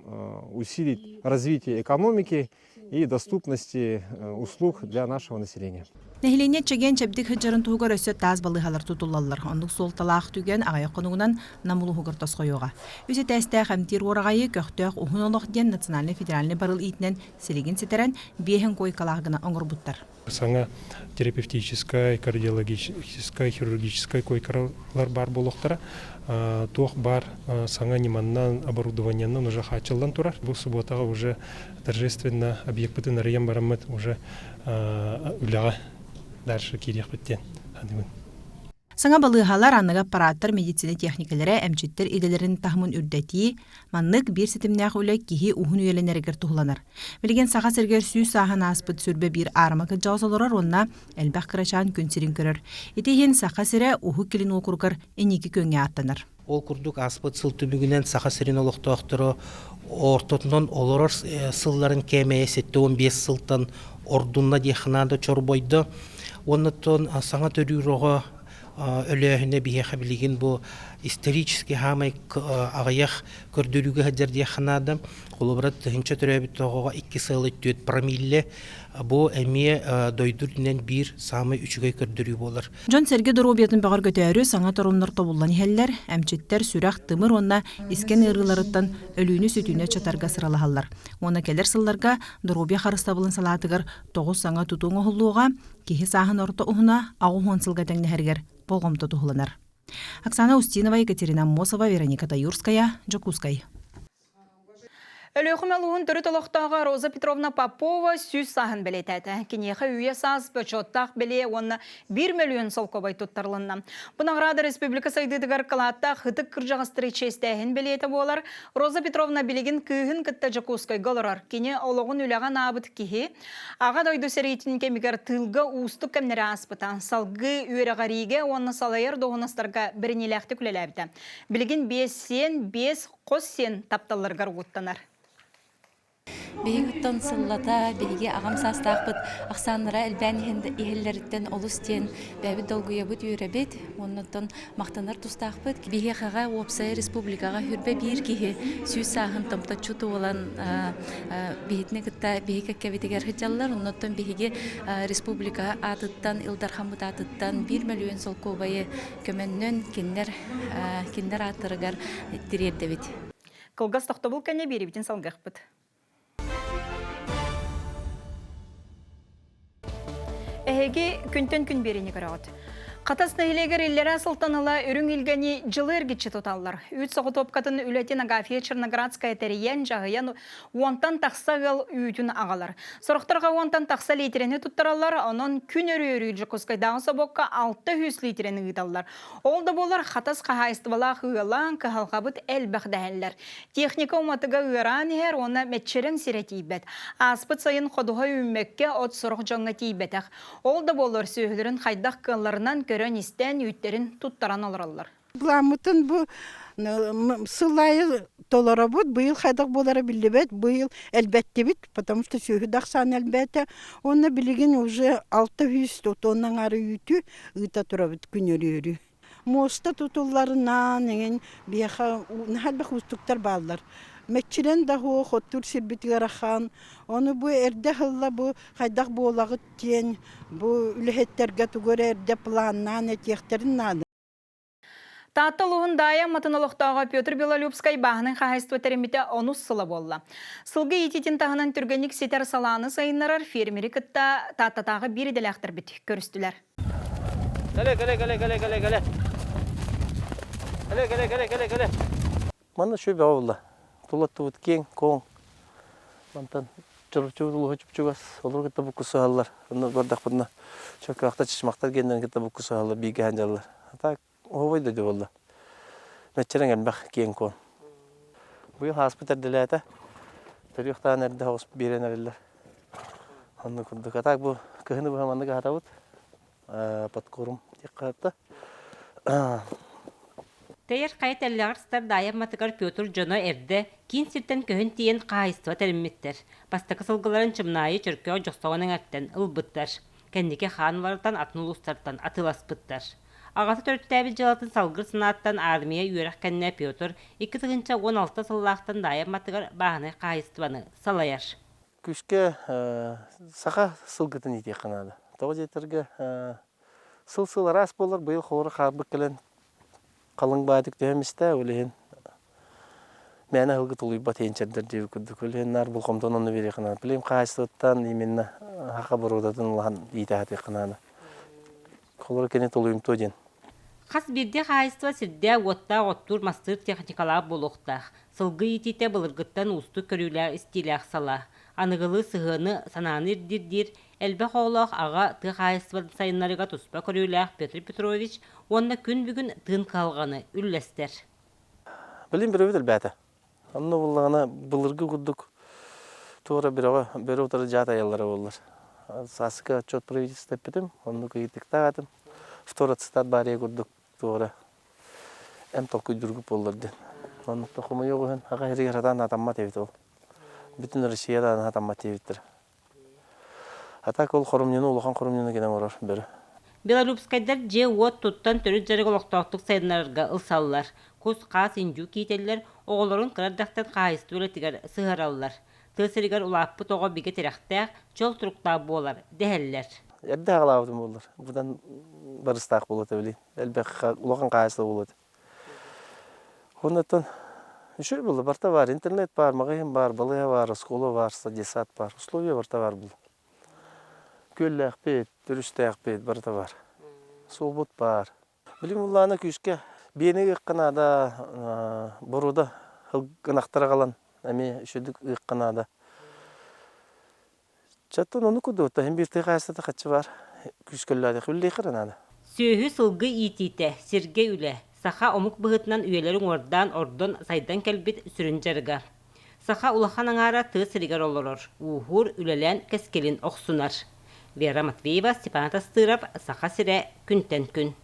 усилить развитие экономики и доступности услуг для нашего населения. Нэһилиэнньэ чэгиэн чэбдик сылдьарын туһугар өссө таас балыыһалар тутуллаллар. Оннук суолталаах түгэн аҕыйах хонугунан Нам улууһугар тосхойуоҕа. Үс этээстээх эмтиир уораҕайы көхтөөх уһун олох диэн национальнай федеральнай барыл иитинэн силигин ситэрэн, биэһин куойкалаах гына оҥорбуттар. Саҥа терапевтическай, кардиологическай, хирургическай куойкалар баар буолуохтара. Туох баар саҥа ньыманнан, оборудованиенан уже хааччыллан турар. Бу субуотаҕа уже торжественно объекпытын арыйан бараммыт уже үлэҕэ дальше киириэхпит диэн саныыбын. Саҥа балыыһалар, аныгы аппарааттар, медицина техникэлэрэ, эмчиттэр идэлэрин таһымын үрдэтии, маннык биир ситимнээх үлэ киһи уһун үйэлэнэригэр туһуланар. Билигин Саха сиригэр сүүс сааһын ааспыт сүрбэ биир аарыма кырдьаҕас олорор уонна элбэх кырачаан күн сирин көрөр. Ити иһин Саха сирэ Уһук Илин уокуругар инники күөҥҥэ ааттанар. Ол курдук ааспыт сыл түмүгүнэн Саха сирин олохтоохторо ортотунан олорор сылларын кээмэйэ 75 сылтан ордунна диэххэ наада чорбойдо. Уонна саҥа төрүүр оҕо өлөөһүнэ биһиэхэ билигин бу исторически хаамай аҕыйах көрдөрүүгэ сылдьар диэххэ наада. Холобура, тыһыынча төрөөбүт оҕоҕо икки сыалы түөрт промилле. Бу эмиэ дойду үрдүнэн биир саамай үчүгэй көрдөрүү буолар. Дьон-сэргэ доруобуйатын бөҕөргөтөөрү саҥа торумнар тобуллан иһэллэр, эмчиттэр сүрэх, тымыр уонна искэн ыарыыларыттан өлүүнү-сүтүүнү аччатарга сыралаһаллар. Уонна кэлэр сылларга доруобуйа харыстабылын салаатыгар тоҕус саҥа тутуу оҥоһуллуоҕа, киһи сааһын орто уһуна 80 сылга тэҥнэһэригэр болҕомто туһуланар. Оксана Устинова, Екатерина Аммосова, Вероника Таюрская, Дьокуускай. Өлүөхүмэ улууһун төрүт олохтооҕо Роза Петровна Попова сүүс сааһын бэлиэтээтэ. Киниэхэ үйэ саас бочуоттаах бэлиэ уонна биир мөлүйүөн солкуобай туттарылынна. Бу наҕараада республика сайдыытыгар кылааттаах ытык кырдьаҕастары чиэстээһин бэлиэтэ буолар. Роза Петровна билигин кыыһын кытта Дьокуускайга олорор. Кини олоҕун үлэҕэ анаабыт киһи. Аҕа дойду сэриитин кэмигэр тыылга уустук кэмнэри ааспыта. Салгыы үөрэҕэриигэ уонна салайар дуоһунастарга бэриниилээхтик үлэлээбитэ. Билигин биэс сиэн, биэс хос сиэн тапталларыгар угуттанар. Биһиги оттон сыллата биһиги аҕам саастаахпыт ахсааннара элбээн иһэллэриттэн олус диэн бэйэбит долгуйабыт, үөрэбит уонна оттон махтанар тустаахпыт. Биһиэхэҕэ уопсай республикаҕа хүрбэ биир киһи сүүс сааһын томточчу туолан биһитини кытта биһи кэккэбитигэр сылдьаллар. Оннуттан биһиги республика аатыттан, Ил Дархаммыт аатыттан биир мөлүйүөн солкуобайы көмөннөн кинилэр кинилэр ааттарыгар тириэрдэбит. Кылгас тохтобул кэннэ биэрибитин салгыахпыт. Эһиги күнтэн күн биэриини көрөҕүт. Хатас нэһилиэгэр иллэрээ сылтан ыла үрүҥ илгэни дьылы эргиччи туталлар. Үүт соҕотуопкатын үлэтин Агафья Черноградская тэрийэн, дьаһайан уонтан тахса ыал үүтүн аҕалар. Сорохторго уонтан тахса лиитирэни туттараллар, онон күн өрүү-өрүү Дьокуускайдааҕы собуокка 600 лиитирэни ыыталлар. Ол да буоллар Хатас хаһаайыстыбалаах ыалаан кыһалҕабыт элбэх дэһэллэр. Техника уматыга ыараан иһэр уонна мэччирэҥ сирэ тиийбэт. Ааспыт сайын ходуһа үүммэккэ от сорох дьоҥҥо тиийбэтэх. Ол да буоллар сүөһүлэрин хайдах кыалларынан көрөн-истэн үүттэрин туттаран олороллор. Былааммытын бу сыл аайы толоробут. Быйыл хайдах буолара биллибэт. Быйыл элбэттибит, потому что сүөһү да ахсаана элбээтэ. Уонна билигин уже 600 тонна аҥаары үүтү ыыта турабыт күн өрүү-өрүү. Муоста тутулларынан эҥин биһиэхэ наһаа элбэх уустуктар бааллар. Мэччирэн да суох, оттуур сирбит ыарахан. Ону бу эрдэ аһылла бу хайдах буолаҕыт диэн бу үлэһиттэргэ тугу эрэ эрдэ планнаан этиэхтэрин наада. Таатта улууһун Даайа Амматын олохтооҕо Петр Белолюбскай бааһынай хаһаайыстыба тэриммитэ онус сыла буолла. Сылгы иитиитин таһынан түргэнник ситэр салааны сайыннарар фермери кытта Тааттатааҕы биир идэлээхтэрбит көрүстүлэр. Кэлэ, кэлэ, кэлэ, кэлэ, кэлэ, кэлэ. Кэлэ, кэлэ, кэлэ, кэлэ, кэлэ. Манна үчүгэй бөҕө буолла. Тулаттыбыт киэҥ, куоҥ. Мантан. Чурапчыбыт улууһа чуп-чугас. Олору кытта буккусуһаллар. Онно бардахпытына чөкөөхтөр, чычымахтар гиэннэрин кытта буккусуһаллар, бииргэ сылдьаллар. А так оһуобай дойду буолла. Мэччирэҥ элбэх, киэҥ-куоҥ. Быйыл ааспыт эрдэлээтэ. Төрүөх даҕаны эрдэ соҕус биэрэн эрэллэр. Оннук курдук. А так бу кыһыны быһа маннык аһатабыт. Подкорм диэххэ сөп. Тэйэр хайа тэллэҕэр сытар Даайа Амматыгар Петр дьоно эрдэ киин сиртэн көһөн тиийэн хаһаайыстыба тэриммиттэр. Бастакы сылгыларын Чымнаайы Чөркөөх Дьохсоҕон эҥэртэн ылбыттар. Кэнники хаан уларытан атын улуустартан атыыласпыттар. Аҕата төрүттээбит дьыалатын салгыр санааттан армия үөрэх кэннэ Петр 2016 сыллаахтан Даайа Амматыгар бааһынай хаһаайыстыбаны салайар. Күүскэ саха сылгытын иитиэххэ наада. Тоҕо диэтэргэ сыл-сыл араас буолар, быйыл холоро хаалбыт кэлэн халыҥ баайдык түһэн истэ, ол иһин мээнэ аһылгы тулуйбат иэнчэрдэр диэбит курдук. Ол иһин наар болҕомтону онно биэриэххэ наада. Билигин хаһаайыстыбаттан именно саха боруодатын улахан иитэ сатыахха наада. Холоро кини тулуйумтуо диэн. Хас биирдии хаһаайыстыба сирдээх-уоттаах оттуур-мастыыр техникалаах буолуохтаах. Сылгы иитиитэ былыргыттан уустук көрүүлээх-истиилээх салаа. Аныгылыы сыһыаны, санааны ирдиир диир элбэх оҕолоох аҕа тыа хаһаайыстыбатын сайыннарыыга туспа көрүүлээх Петр Петрович уонна күн бүгүн тыын кыһалҕаны үллэстэр. Билин бөрөбүт элбээтэ. Онно буллаҕына былыргы курдук туора бөрөҕө бөрө утары дьаат айаллара буоллар. Сааскы отчет правительства эппитим, оннук ыйытыктаах этим. Второй цитат баарыйа курдук туора эм толкуйдургуп буоллар диэн. Оннук хомойуох иһин аҕа иһигэр сатаан атаммат эбит ол. Бүтүн Россияда атаммат диэбиттэр. А так ол хоромньуну улахан хоромньуну гынан оҥорор бөрө. Белолюбскайдар дьиэ-уот туттан төрүт дьарык олохтоохтук сайыннарарга ылсаллар. Кус-хаас индюк иитэллэр, оҕолорун кыра эрдэхтэн хаһаайыстыба үлэтигэр сыһыараллар. Тыа сиригэр улааппыт оҕо бигэ тирэхтээх, чөл туруктаах буолар дэһэллэр. Эрдэ аҕалаабытым буоллар, быдан барыстаах буолуо этэ билигин. Элбэх улахан хаһаайыстыба буолуо этэ. Оннуттан үчүгэй буолла, барыта баар, интернет баар, маҕаһыын баар, балыыһа баар, оскуола баар, детсад баар, условия барыта баар буолла. Күөллээхпит, өрүстээхпит, барыта баар. Суолбут баар. Билигин буллаҕына күүскэ биэни ыахха наада, боруода ынахтары аҕалан эмиэ үчүгдүк ыахха наада. Чаттан ону курдук, иһин биир тыа хаһаайыстыбата хаччы баар, күүскөллөөтөх үллиэххэ эрэ наада. Сүөһү, сылгы иитиитэ, сиргэ үлэ, саха омук быһыытынан үйэлэри уҥуордаан ордон сайдан кэлбит сүрүн дьарыга. Саха улахан аҥаара тыа сиригэр олорор, ууһуур, үлэлээн кэскилин охсунар. Вера Матвеева, Степан Тастыров, Саха сирэ, күнтэн күн.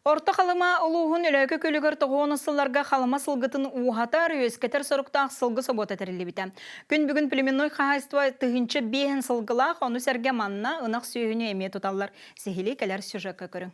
Орто Халыма улууһун Өлөөкө күөлүгэр тоҕуону сылларга Халыма сылгытын ууһатар, үөскэтэр соруктаах сылгы собуота тэриллибитэ. Күн бүгүн племенной хаһаайыстыба 1005 сылгылаах, ону сэргэ манна ынах сүөһүнү эмиэ туталлар. Сиһилии кэлэр сюжекка көрүҥ.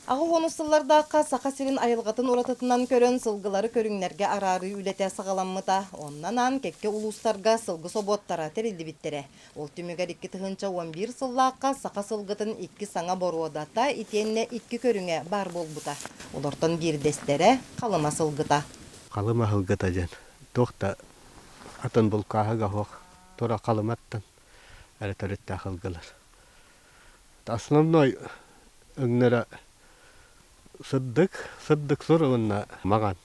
Аҕа уонус сыллардаахха Саха сирин айылҕатын уратытынан көрөн сылгылары көрүҥнэргэ араарыы үлэтэ саҕаламмыта. Онно анаан кэккэ улуустарга сылгы собуоттара тэриллибиттэрэ. Ол түмүгэр 2011 сыллаахха саха сылгытын икки саҥа боруодата итиэннэ икки көрүҥэ баар буолбута. Олортон биирдэстэрэ Халыма сылгыта. Халыма сылгыта диэн туох да атын булкааһыга суох тура Халыматтан эрэ төрүттээх сылгылар. Основной өҥнөрө сырдык, сырдык сур уонна маҥан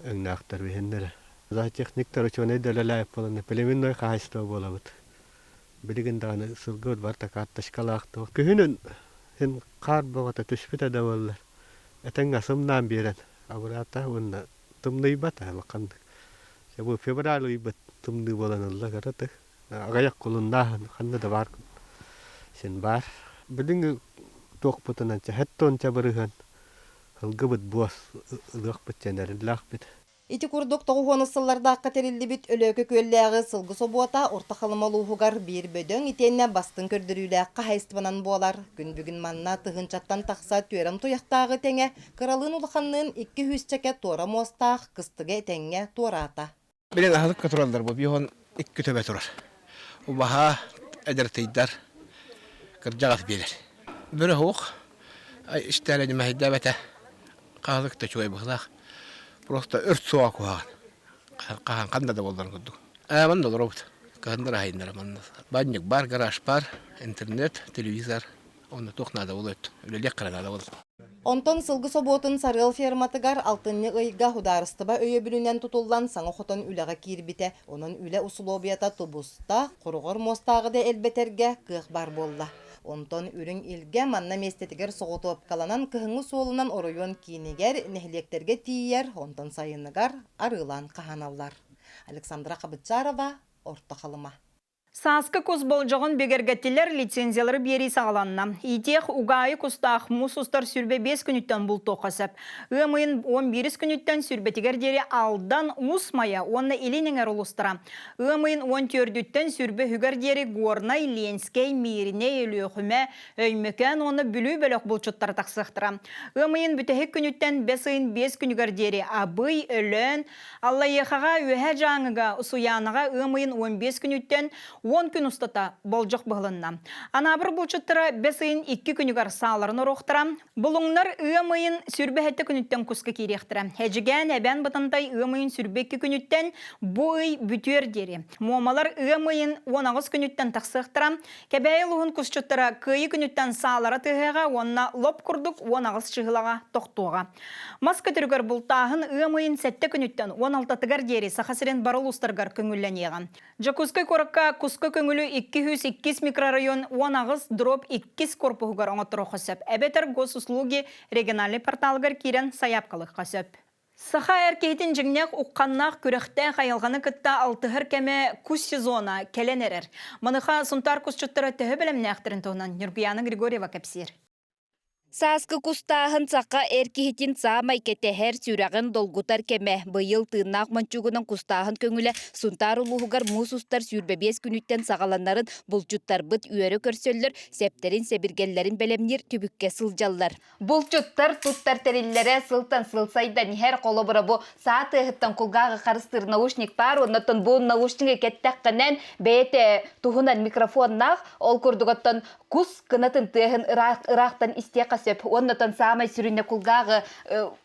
өҥнөөхтөр биһиннэрэ. Зоотехниктар учуонай да үлэлээбит буолан племенной хаһаайыстыба буолабыт. Билигин даҕаны сылгыбыт барыта карточкалаах туох. Күһүнүн син хаар бөҕөтө түспүтэ да буоллар, этэҥҥэ сымнаан биэрэн абыраата уонна тымныйбата улаханнык. Бу февраль ыйбыт тымныы буолан ылла кыратык. Аҕыйах кулуннааһын ханна да баар син баар. Билиҥҥи туохпутунан сэттэ бырыһыан сылгыбыт буос ылыахпыт дьэнэриллээхпит. Ити курдук тоҕус сыллардаахха тэриллибит Өлөөкө Күөллээҕи сылгы собуота Орто Халыма улууһугар биир бөдөҥ итиэннэ бастыҥ көрдөрүүлээх хаһаайыстыбанан буолар. Күн бүгүн манна тыһыынчаттан тахса түөрэм туйахтааҕы тэҥэ, кыралыын-улаханныын икки сүүсчэкэ туора муостаах кыстыгы этэҥҥэ туораата. Билин аһылыкка тураллар бу биһон икки төбө турар. Убаһа, эдэртыйдар, кырдьаҕас биэлэр. Бөрө суох, истээлэ ньимэһэйдээбэтэ. Хаһылык да үчүгэй быһыылаах. Просто өрт суоҕа куһаҕан. Хаһан ханна да буолларын курдук. Ээ, манна олоробут. Кыһыннар аһайыннара манна. Банньык бар, гараж бар, интернет, телевизор. Онно туох наада буолуо Үлэлиэх хара наада буолуо. Онтон сылгы собуотун Сарыал ферматыгар алтынньы ыйга судаарыстыба өйөбүлүнэн тутуллан саҥа хотон үлэҕэ киирбитэ. Онон үлэ усулуобуйата тубуста, хороҕор муостааҕы да элбэтэргэ кыах баар буолла. Онтон Үрүҥ Илгэ манна миэстэтигэр соҕотуопкаланан кыһыҥҥы суолунан оройуон киинигэр, нэһилиэктэргэ тиийэр, онтон сайыныгар арыылаан хаһааналлар. Александра Хабытчарова, Орто Халыма. Сааскы кус болдьоҕун бигэргэттилэр, лицензиялары биэрии саҕаланна. Иитиэх угаайы кустаах муус устар 25 күнүттэн бултуохха сөп. Ыам ыйын 11 күнүттэн сүүрбэтигэр диэри Алдан, Уус Майа уонна Илин Эҥэр улуустара. Ыам ыйын 14-үттэн 23-үгэр диэри Горнай, Ленскэй, Мииринэй, Өлүөхүмэ, Өймөкөөн уонна Бүлүү бөлөх булчуттара тахсыахтара. Ыам ыйын бүтэһик күнүттэн бэс ыйын 5 күнүгэр диэри Абый, Өлөөн, Аллайыахаҕа, Үөһээ Дьааҥыга, Усуйаанаҕа ыам ыйын 15 күнүттэн 10 күн устата болдьох быһылынна. Анаабыр булчуттара бэс ыйын 2 күнүгэр сааларын оруохтара. Булуҥнар ыам ыйын 27 күнүттэн куска киириэхтэрэ. Эдьигээн, Эбээн Бытантай ыам ыйын 22 күнүттэн бу ый бүтүөр диэри. Муомалар ыам ыйын 18 күнүттэн тахсыахтара. Кэбээйи улууһун кусчуттара Кыайыы күнүттэн саалара тыаһыаҕа уонна лоп курдук 18 чыһылаҕа тохтуоҕа. Мас көтөрүгэр бултааһын ыам ыйын сэттэ күнүттэн 16-тыгар диэри Саха сирин бары улуустарыгар көҥүллэниэҕэ. Дьокуускай куоракка куска көҥүлү 202 микрорайон 18 дробь 2 корпуһугар оҥотторуохха сөп. Эбэтэр Госуслуги региональнай порталыгар киирэн сайаапкалыахха сөп. Саха эр киһитин дьиҥнээх ухханнаах күрэхтээх айылҕаны кытта алтыһар кэмэ кус сезона кэлэн эрэр. Маныха Сунтаар кусчуттара төһө бэлэмнээхтэрин туһунан Ньургуйаана Григорьева кэпсиир. Сааскы кустааһын саха эр киһитин саамай кэтэһэр, сүрэҕин долгутар кэмэ. Быйыл тыыннаах мончуугунан кустааһын көҥүлэ Сунтаар улууһугар муус устар 25 күнүттэн саҕаланарын булчуттарбыт үөрэ көрсөллөр, сэптэрин-сэбиргэллэрин бэлэмниир түбүккэ сылдьаллар. Булчуттар туттар тэриллэрэ сылтан сыл сайдан иһэр. Холобура бу саа тыаһыттан кулгааҕы харыстыыр наушник баар, оннуттан бу наушнигы кэттэххинэн бэйэтэ туһунан микрофоннаах, ол курдук оттон кус кынатын тыаһын ыраахтан истиэххэ сөп. Оннотон саамай сүрүнэ кулгааҕы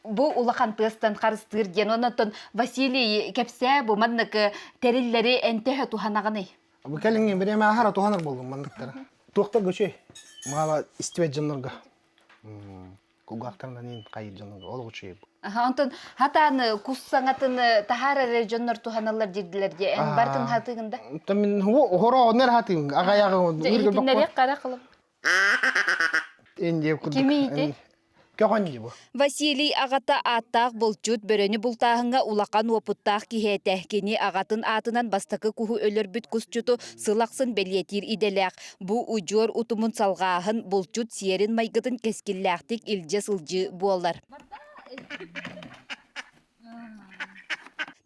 бу улахан тыастан харыстыыр диэн. Оннотон Василий кэпсээ бу маннык тэриллэри энтэһэ туһанаҕыный? Бу кэлиҥҥи бириэмэ аһара туһанар буоллум манныктара. Туохтар көчөй? Маала истибэт дьоннорго. Кулгаахтарынан иин хайыр дьоннорго ол учуй. Онтон хатаан кус саҥатын таһаар эрэ дьоннор туһаналлар диирдилэр дии. Эн бартын хатыгын да? Мен хоро оннер хатыгын аҕаяҕы Иһитиннэриэх қара қылым. Эн курдук. Кими ити? Көҕөн дии бу. Василий аҕата ааттаах булчут бөрөнү бултааһыҥҥа улахан уопуттаах киһи этэ. Кини аҕатын аатынан бастакы куһу өлөрбүт кусчуту сыл ахсын бэлиэтиир идэлээх. Бу удьуор утумун салҕааһын булчут сиэрин-майгытын кэскиллээхтик илдьэ сылдьыы буолар.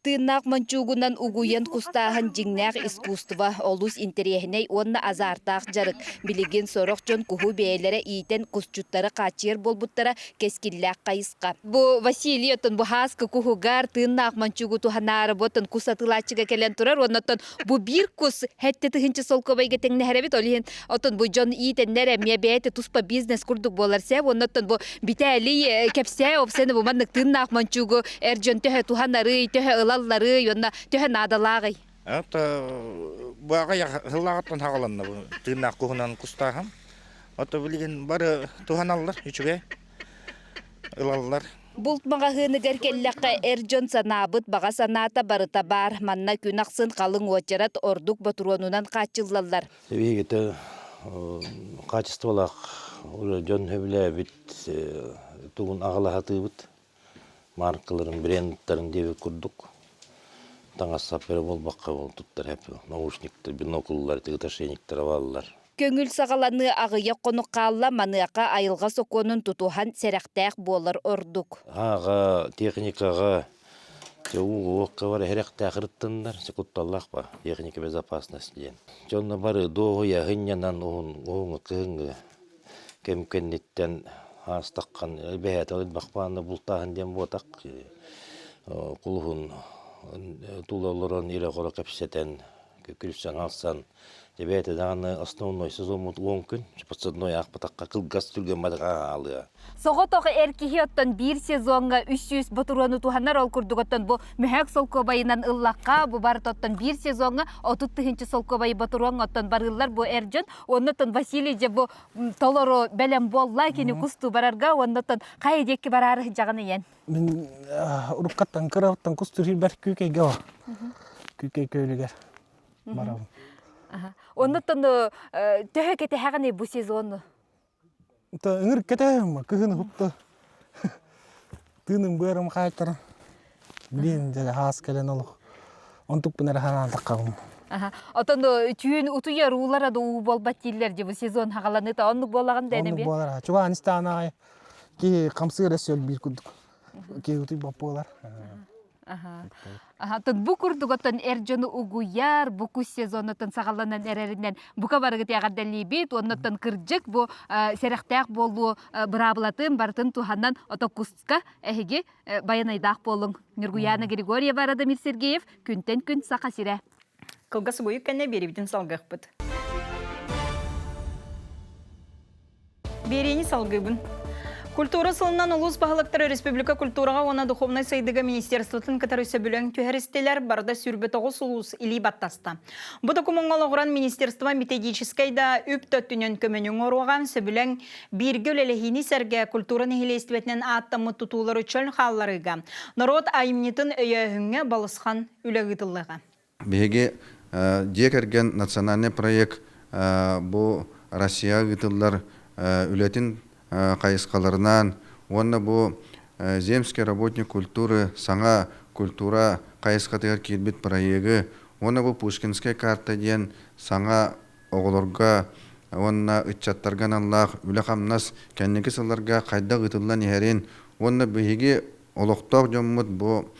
Тыыннаах мончуугунан угуйан кустааһын дьиҥнээх искусство, олус интэриэһинэй уонна азаартаах дьарык. Билигин сорох дьон куһу бэйэлэрэ иитэн кусчуттары хааччыйар буолбуттара кэскиллээх хайысха. Бу Василий оттон бу һааскы куһугар тыыннаах мончуугу туһанаары бу оттон кус атыылааччыга кэлэн турар уонна оттон бу биир кус хэттэ тыһыынча солкуобайга тэҥнэһэр эбит. Ол иһин оттон бу дьон иитэннэр эмиэ бэйэтэ туспа бизнес курдук буолар сэ. Уонна оттон бу Битээлий кэпсээ опсаны бу маннык тыыннаах мончуугу эр дьон төһө туһанарый, төһө ылалларый уонна төһө наадалааҕый? Это бу аҕыйах сыллааҕыттан саҕаланна бу тыыннаах куһунан кустааһын. Ото билигин бары туһаналлар үчүгэй ылаллар. Булт маҕаһыыныгар кэллэххэ эр дьон санаабыт баҕа санаата барыта баар. Манна күн ахсын халыҥ уочарат ордук ботуруонунан хааччыллаллар. Биһигитэ хаачыстыбалаах дьон сөбүлээбит тугун аҕалаһатыыбыт маркаларын, брендтарын диэбит курдук таҥас-сап эрэ буолбакка туттар наушниктар, бинокллар, тыгыташейниктара бааллар. Көҥүл саҕаланыы аҕыйах хонук хаалла, маныаха айылҕа сокуонун тутуһан сэрэхтээх буолар ордук. Ааҕа техникаҕа Дьэ уу-уокка бар эһэрэхтээх ырыттыннар, кутталлаах ба, техника безопасность диэн. Дьонно бары дуоһуйа сынньанан уһун уһуҥҥа кыһыҥҥы кэм кэнниттэн аастаххан бэһээтэ элбэх баанна бултааһын диэн буотах кулуһун тула олорон ирэ-хоро кэпсэтэн күлсэн-алсан. Дьэ даҕаны основной сезоммут 10 күн, подсадной аахпатахха кылгас түргэн аалыа. Соҕотох эр киһи оттон биир сезоҥҥа 300 ботуруону туһанар ол курдук оттон бу мөһөөк солкуобайынан ыллахха бу барыт оттон биир сезоҥҥа 30 тыһыынча солкуобайы ботуруоҥҥа оттон барыыллар бу эр дьон оннотон Василий дьэ бу толору бэлэм буолла кини кустуу барарга оннотон хайа диэки бараары сылдьаҕын ийэн Мин уруккаттан кырабыттан кустуур бэр күүкэйгэ бар. Күүкэй көөлүгэр барабын. Оннотон төһө кэтэһэҕиний бу сезону? Ыҥыр кэтэһэм, кыһын уһукта. Тыыным быарым хаайтаран. Билин дьэ хаас кэлэн олох. Онтукпун эрэ ханаан таххабын. Отон түүн утуйар уулара да уу буолбат дииллэр дии бу сезон хаҕаланыыта оннук буолаҕын да Оннук буолар. Чугаан истэҕин аайы киһи хамсыыр өссө өлбүүр курдук. Киһи утуйбат буолар. Аха, бу курдук оттон эр дьону угуйар, бу кус сезонуттан саҕаланан эрэринэн бука барыгыт эҕэрдэлиибит, оннуттан кырдьык бу сэрэхтээх буолуу быраабылатын барытын туһанан ото куска эһиги байанайдаах буолуҥ. Нюргуяна Григорьева, Радомир Сергеев, күнтэн күн Саха сирэ. Кылгас буйук кэннэ биэрибитин салгыахпыт. Биэриини салгыыбын. Культура сылынан улуус баһылыктара республика культураҕа уонна духовнай сайдыыга министерствотын кытары сөбүлэҥ түһэристилэр, барда 29 улуус илии баттаста. Бу докумуоҥҥа олоҕуран министерство методическай да үп төттүнэн көмөнү оҥоруоҕа, сөбүлэҥ бииргэ үлэлэһиини сэргэ культура нэһилиэстибэтинэн ааттаммыт тутуулары чөл хаалларыыга, норуот айымньытын өйөөһүҥҥэ балысхан үлэ ыытыллыаҕа. Биһиги дьиэ кэргэн национальный проект бу Россия ыытыллар үлэтин хайысхаларынан уонна бу Земский работник культуры саҥа культура хайысхатыгар киирбит проегы уонна бу Пушкинская карта диэн саҥа оҕолорго уонна ыччаттарга аналлаах үлэ-хамнас кэнники сылларга хайдах ыытыллан иһэрин уонна биһиги олохтоох дьоммут бу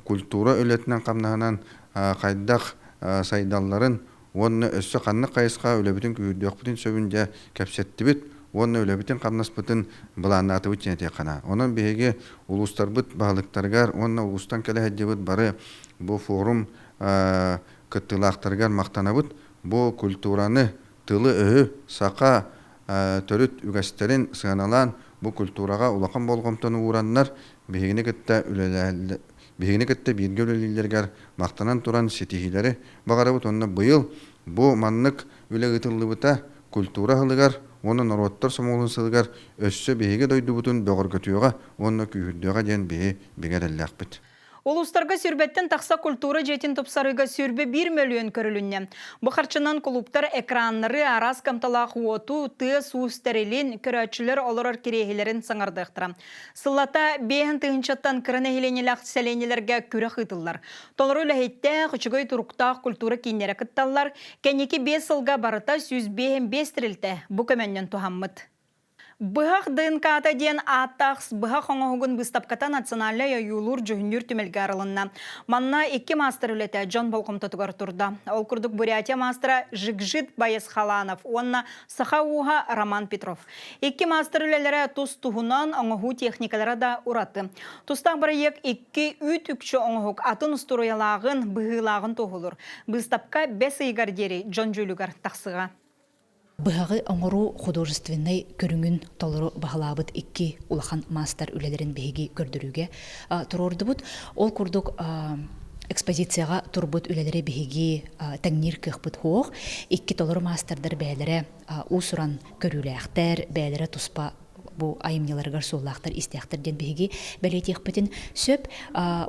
культура үлэтинэн-хамнаһынан хайдах сайдалларын уонна өссө ханнык хайысха үлэбитин күүһүрдүөхпүтүн сөбүн дьэ кэпсэттибит уонна үлэбитин-хамнаспытын былааннаатыбыт диэн этиэххэ Онон биһиги улуустарбыт баһылыктарыгар уонна улуустан кэлэ сылдьыбыт бары бу форум кыттыылаахтарыгар махтанабыт. Бу культураны, тылы-өһү, саха төрүт үгэстэрин сыаналаан бу культураҕа улахан болҕомтону уураннар биһигини кытта биһигини кытта бииргэ үлэлииллэригэр махтанан туран ситиһиилэри баҕарабыт уонна быйыл бу маннык үлэ ыытыллыбыта культура сылыгар уонна норуоттар сомоҕолоһун сылыгар өссө биһиги дойдубутун бөҕөргөтүөҕэ уонна күүһүрдүөҕэ диэн биһи бигэ эрэллээхпит. Улуустарга сүүрбэттэн тахса культура дьиэтин тупсарыыга 21 мөлүйүөн көрүлүннэ. Бу харчынан кулууптар экраннары, араас кымталаах уоту, тыас-уус тэрилин, көрөөччүлэр олорор кириэһилэрин саҥардыахтара. Сыллата 5 тыһыынчаттан кыра нэһилиэнньэлээх сэлиэнньэлэргэ күрэх ыытыллар. Толору үлэһиттээх, үчүгэй туруктаах культура кииннэрэ кытталлар. Кэнники 5 сылга барыта 105 тэрилтэ бу көмөннөн туһаммыт. Быһах ДНК-та диэн ааттаах быһах оҥоһугун быыстапката национальнай ойуулуур-дьүһүннүүр түмэлгэ арылынна. Манна икки маастар үлэтэ дьон болҕомтотугар турда. Ол курдук Бурятия маастара Жигжит Баясхаланов уонна саха ууһа Роман Петров. Икки маастар үлэлэрэ тус-туһунан, оҥоһуу техникалара да ураты. Тустаах бырайыак икки үүт үкчү оҥоһук атын устуруйалааҕын, быһыылааҕын туоһулуур. Быыстапка бэс ыйыгар диэри дьон дьүүлүгэр тахсыаҕа. Быһаҕы оҥоруу художественнай көрүҥүн толору баһылаабыт икки улахан маастар үлэлэрин биһиги көрдөрүүгэ туруордубут. Ол курдук экспозицияҕа турбут үлэлэри биһиги тэҥниир кыахпыт суох. Икки толору маастардар бэйэлэрэ уус-уран көрүүлээхтэр, бэйэлэрэ туспа бу айымньыларыгар суоллаахтар, истээхтэр диэн биһиги бэлиэтиэхпитин сөп.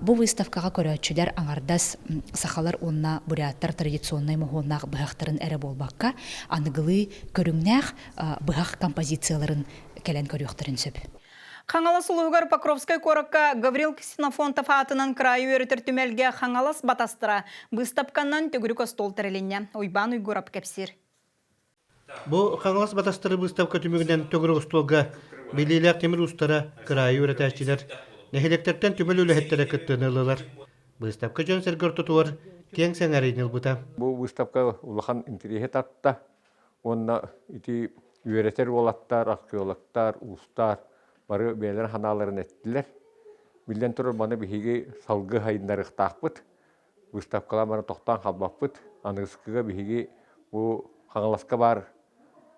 Бу выставкаҕа көрөөччүлэр аҥардас сахалар уонна буряттар традиционнай моһуоннаах быһахтарын эрэ буолбакка, аныгылыы көрүҥнээх быһах композицияларын кэлэн көрүөхтэрин сөп. Хаҥалас улууһугар Покровскай куоракка Гаврил Ксенофонтов аатынан кыраайы үөрэтэр түмэлгэ Хаҥалас батастара быыстапканан төгүрүк остуол тэрилиннэ. Уйбаан Уйгурап кэпсиир. Бу Хаҥалас батастары быыстапка түмүгүнэн төгүрүк остуолга биллиилээх тимир уустара, кыраайы үөрэтээччилэр, нэһилиэктэртэн түмэл үлэһиттэрэ кыттыыны ыллылар. Быыстапка дьон-сэргэ ортотугар киэҥ сэҥээриини ылбыта. Бу выставка улахан интэриэһи тарта уонна ити үөрэтэр уолаттар, археологтар, уустар бары бэйэлэрин санааларын эттилэр. Биллэн турар, маны биһиги салгыы сайыннарыахтаахпыт. Выставкалаан баран тохтоон хаалбаппыт. Аныгыскыга биһиги бу Хаҥаласка баар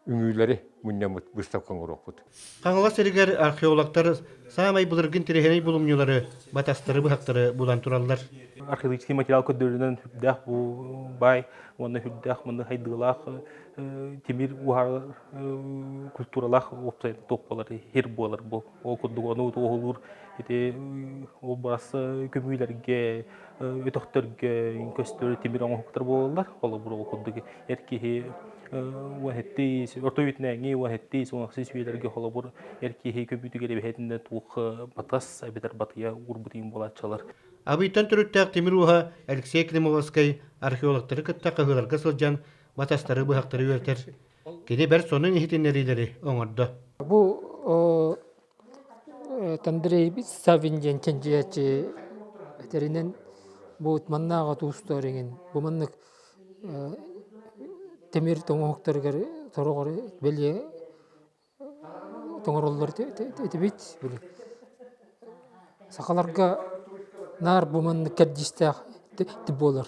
үҥүүлэри мунньаммыт быыстапка оҥоруохпут. Хаҥалас сиригэр археологтар саамай былыргы интэриэһинэй булумньулары, батастары, быһахтары булан тураллар. Археологический материал көрдөрүүнэн үрдээх бу баай уонна үрдээх маны хайдыылаах тимир уһаар культуралаах уопсай туох буолар хир буолар бу ол курдук ону туоһулуур ити ол бас көмүүлэргэ өтөхтөргө көстөр тимир оҥоһуктар буолаллар холобур ол курдук эр киһи уон орто үйэтинээҥи уон уон үйэлэргэ холобур эр киһи көбүүтүгэр эбэһэтинэ туох батас эбэтэр батыйа уурбут буолааччылар. Абыйтан төрүттээх тимир ууһа Алексей Климовскай археологтары кытта хаһыыларга сылдьан батастары быһахтары үөрэтэр. Кини бэрт сонун иһитиннэриилэри оҥордо. Бу Андрей Савин диэн чинчийээччи этэринэн бу маннааҕа туустар иҥин бу маннык тимир тоҥоһуктарыгар сороҕор бэлиэ тоҥороллор этибит били сахаларга наар бу маннык кэрдиистээх буолар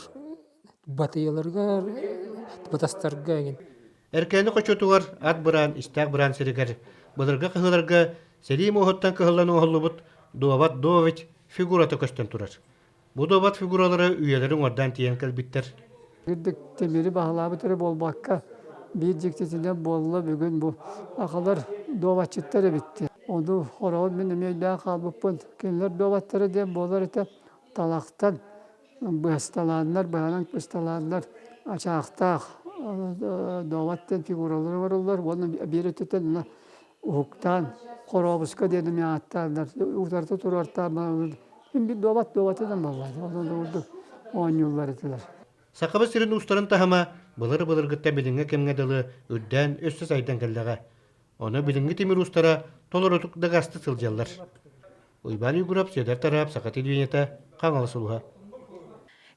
батыйаларыгар батастарга эҥин Эркээни хочотугар ат быраан истээх быраан сиригэр былыргы кыһыларга сэрии муоһуттан кыһыллан оҥоһуллубут дуобат дович фигурата көстөн турар. Бу дуобат фигуралара үйэлэри уҥуордаан тиийэн кэлбиттэр. Үрдүк тимири баһылаабыт эрэ буолбакка, биир дьиктитинэн буолла бүгүн бу акалар дуобатчыттар эбиттэр. Ону хороҕун мин эмиэ өйдөөн хаалбыппын. Кинилэр дуобаттара диэн буолар этэ талахтан быһасталааннар, быһанан бысталааннар ачаахтаах дуобат диэн фигуралары оҥороллор уонна биир өттүттэн уһуктаан хорообуска диэн эмиэ ааттааннар утарыта туруортаан Мин бир дуобат дуобатынан буоллаҕа онон курдук оонньууллар этилэр. Сахабыт сирин уустарын таһыма былыр-былыргыттан билиҥҥи кэмҥэ дылы үрдээн өссө сайдан кэллэҕэ. Ону билиҥҥи тимир уустара толорутук дагасты сылдьаллар. Уйбаан Уйгурап, Сүөдэр Тараап, Саха телевидениета, Хаҥалас улууһа.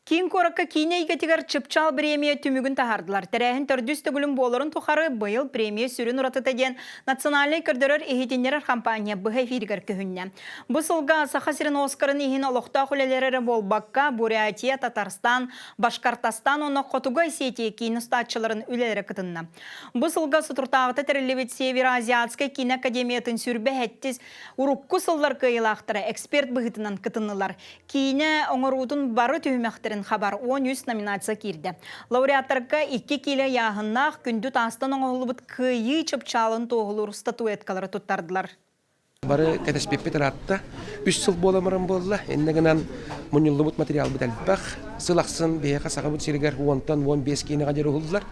Киин куоракка киинэ эйгэтигэр Чыпчаал бириэмийэ түмүгүн таһаардылар. Тэрээһин төрдүс төгүлүн буоларын тухары быйыл премия сүрүн уратыта диэн национальнай көрдөрөр-иһитиннэрэр хампаанньа быһа эфиригэр көһүннэ. Бу сылга Саха сирин Оскарын иһин олохтоох үлэлэр эрэ буолбакка, Бурятия, Татарстан, Башкортостан уонна Хотугу Осетия киин устааччыларын үлэлэрэ кытынна. Бу сылга Сутуртааҕыта тэриллибит Североазиатскай киинэ академиятын сүрбэ сэттис урукку сыллар кыайыылаахтара эксперт быһыытынан кытыннылар. Киинэ оҥоруутун бары түһүмэхтэрин хабар 13 номинация киирдэ. Лауреаттарга 2 киилэ ыйааһыннаах күндү таастан оҥоһуллубут кыайыы чыпчаалын туоһулуур статуэткалары туттардылар. Бары кэтэспиппит ыраатта. Үс сыл буола баран буолла. Иннэ гынан мунньуллубут материалбыт элбэх. Сыл ахсын биһиэхэ Сахабыт сиригэр уонтан 15 киинэҕэ диэри уһуллар.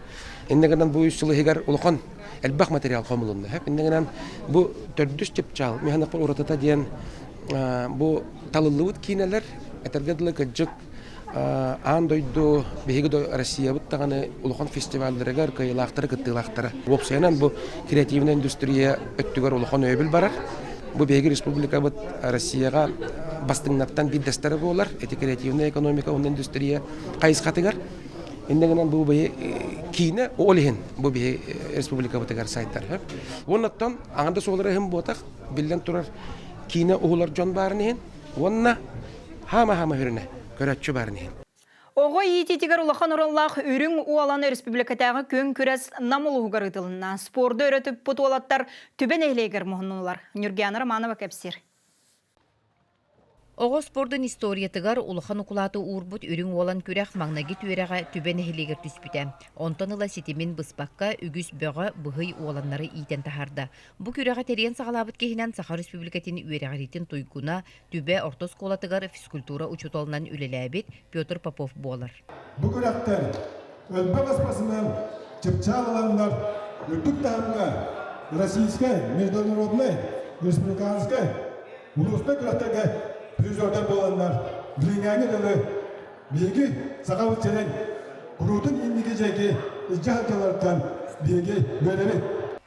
Иннэ гынан бу үс сыл иһигэр улахан элбэх материал хомулунна. Иннэ гынан бу төрдүс чыпчаал механоппар уратыта диэн Бу талыллыбыт киинэлэр, этэргэ дылы кырдьык, аан дойду, биһиги Россиябыт даҕаны улахан фестивалларыгар кыайыылаахтара, кыттыылаахтара. Уопсайынан бу креативнай индустрия өттүгэр улахан өйөбүл барар. Бу биһиги республикабыт Россияҕа бастыҥнартан биирдэстэрэ буолар. Ити креативная экономика уонна индустрия хайысхатыгар. Иннэ гынан бу биһи киинэ ол иһин бу биһи республикабытыгар сайдар. Уоннаттан аҥарда суоллара иһин буотах, биллэн турар, киинэ уһулар дьон баарын иһин уонна хаама-хаама хүрүнэ көрөөччү баарын иһин. Оҕо иитиитигэр улахан оруоллаах Үрүҥ Уолан өрөспүүбүлүкэтээҕи күөн күрэс Нам улууһугар ыытылынна. Спорду өрө туппут уолаттар Түбэ нэһилиэгэр муһуннулар. Ньургиана Романова кэпсиир. Оҕо спордун историятыгар улахан укулааты уурбут Үрүҥ Уолан күрэх маҥнайгы түөрэҕэ Түбэ нэһилиэгэр түспүтэ. Онтон ыла ситимин быспакка үгүс бөҕө, быһый уоланнары иитэн таһаарда. Бу күрэҕи тэрийэн саҕалаабыт киһинэн Саха Республикатын үөрэҕириитин туйгуна, Түбэ орто оскуолатыгар физкультура учууталынан үлэлээбит Петр Попов буолар. Бу күрэхтэр элбэх спортсмен чыпчаал ыланнар үрдүк таһымҥа российскай, международнай, республиканскай, улуустар күрэхтэргэ призердар буоланнар билиҥҥээҥи дылы биһиги Сахабыт сирин куруутун инники дьиэки илдьэ сылдьалларыттан биһиги үөрэбит.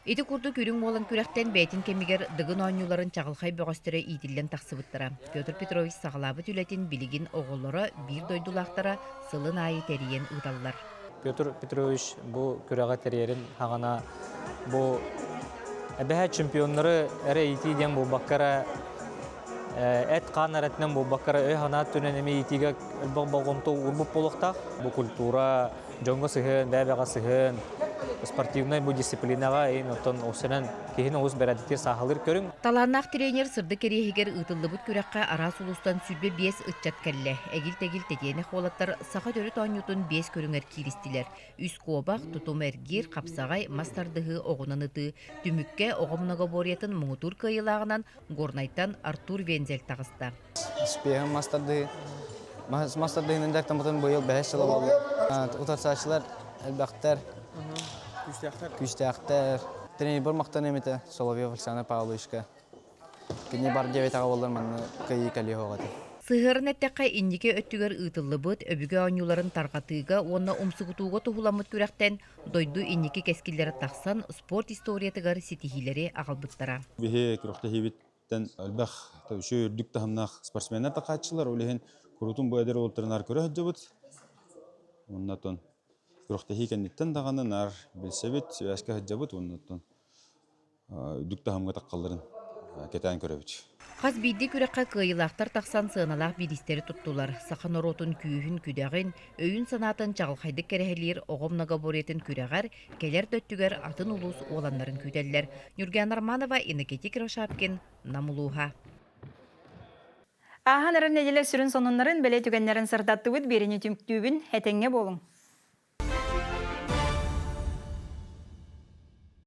Ити курдук Үрүҥ Уолан күрэхтэн бэйэтин кэмигэр Дыгын оонньууларын чаҕылхай бөҕөстөрө иитиллэн тахсыбыттара. Петр Петрович саҕалаабыт үлэтин билигин оҕолоро, биир дойдулаахтара сылын аайы тэрийэн ыыталлар. Петр Петрович бу күрэҕи тэрийэрин хаҕана бу эбэһэ чемпионнары эрэ иитии диэн буолбакка эрэ эт-хаан эрэтинэн буолбакка эрэ өй-санаа өттүнэн эмиэ иитиигэ элбэх болҕомто уурбут буолуохтаах. Бу культура, дьоҥҥо сыһыан, бэйэ-бэйэҕэ сыһыан. спортивнай бу дисциплинаҕа ин оттон осенен киһини олус бэрээдэктиир сааһылыыр көрүҥ. Талааннаах тренер сырдык кэриэһигэр ыытыллыбыт күрэххэ араас улуустан 25 ыччат кэллэ. Эгил-тэгил тэтиэнэх уолаттар саха төрүт оонньуутун биэс көрүҥэр кииристилэр. Үс куобах, тутум эргиир, хапсаҕай, мас тардыһыы, оҕунан ытыы. Түмүккэ оҕо многоборьетын муҥутуур кыайыылааҕынан Горнайтан Артур Вензель таҕыста. Успехым мас тардыһыы. Мас тардыһыынан дьарыктаммытым быйыл бэһис сыла буолла. Утарсааччылар элбэхтэр. Күүстээхтэр. Күүстээхтэр. Тренербэр махтаныам этэ Соловьев Александр Павловичка. Кини бар диэбэтэҕэ буоллар манна кыайыы кэлиэ суох этэ. Сыһыаран эттэххэ, инники өттүгэр ыытыллыбыт өбүгэ оонньууларын тарҕатыыга уонна умсугутууга туһуламмыт күрэхтэн дойду инники кэскиллэрэ тахсан спорт историятыгар ситиһиилэри аҕалбыттара. Биһи күрэхтэһиибиттэн элбэх үчүгэй үрдүк таһымнаах спортсменнар тахааччылар. Ол иһин куруутун бу эдэр уолаттары наар көрө сылдьабыт. Уонна оттон күрэхтэһии кэнниттэн даҕаны наар билсэбит, сибээскэ сылдьабыт уонна оттон үрдүк таһымҥа таххалларын кэтээн көрөбүт. Хас биирдии күрэххэ кыайыылаахтар тахсан сыаналаах бириистэри туттулар. Саха норуотун күүһүн-күдэҕин, өйүн-санаатын чаҕылхайдык кэрэһэлиир оҕо многоборьетын күрэҕэр кэлэр да өттүгэр атын улуус уоланнарын күүтэллэр. Ньургуяна Романова, Иннокентий Кривошапкин, Нам улууһа. Ааһан эрэр нэдиэлэ сүрүн сонуннарын, бэлиэ түгэннэрин сырдаттыбыт, биэриини түмүктүүбүн. Этэҥҥэ буолуҥ!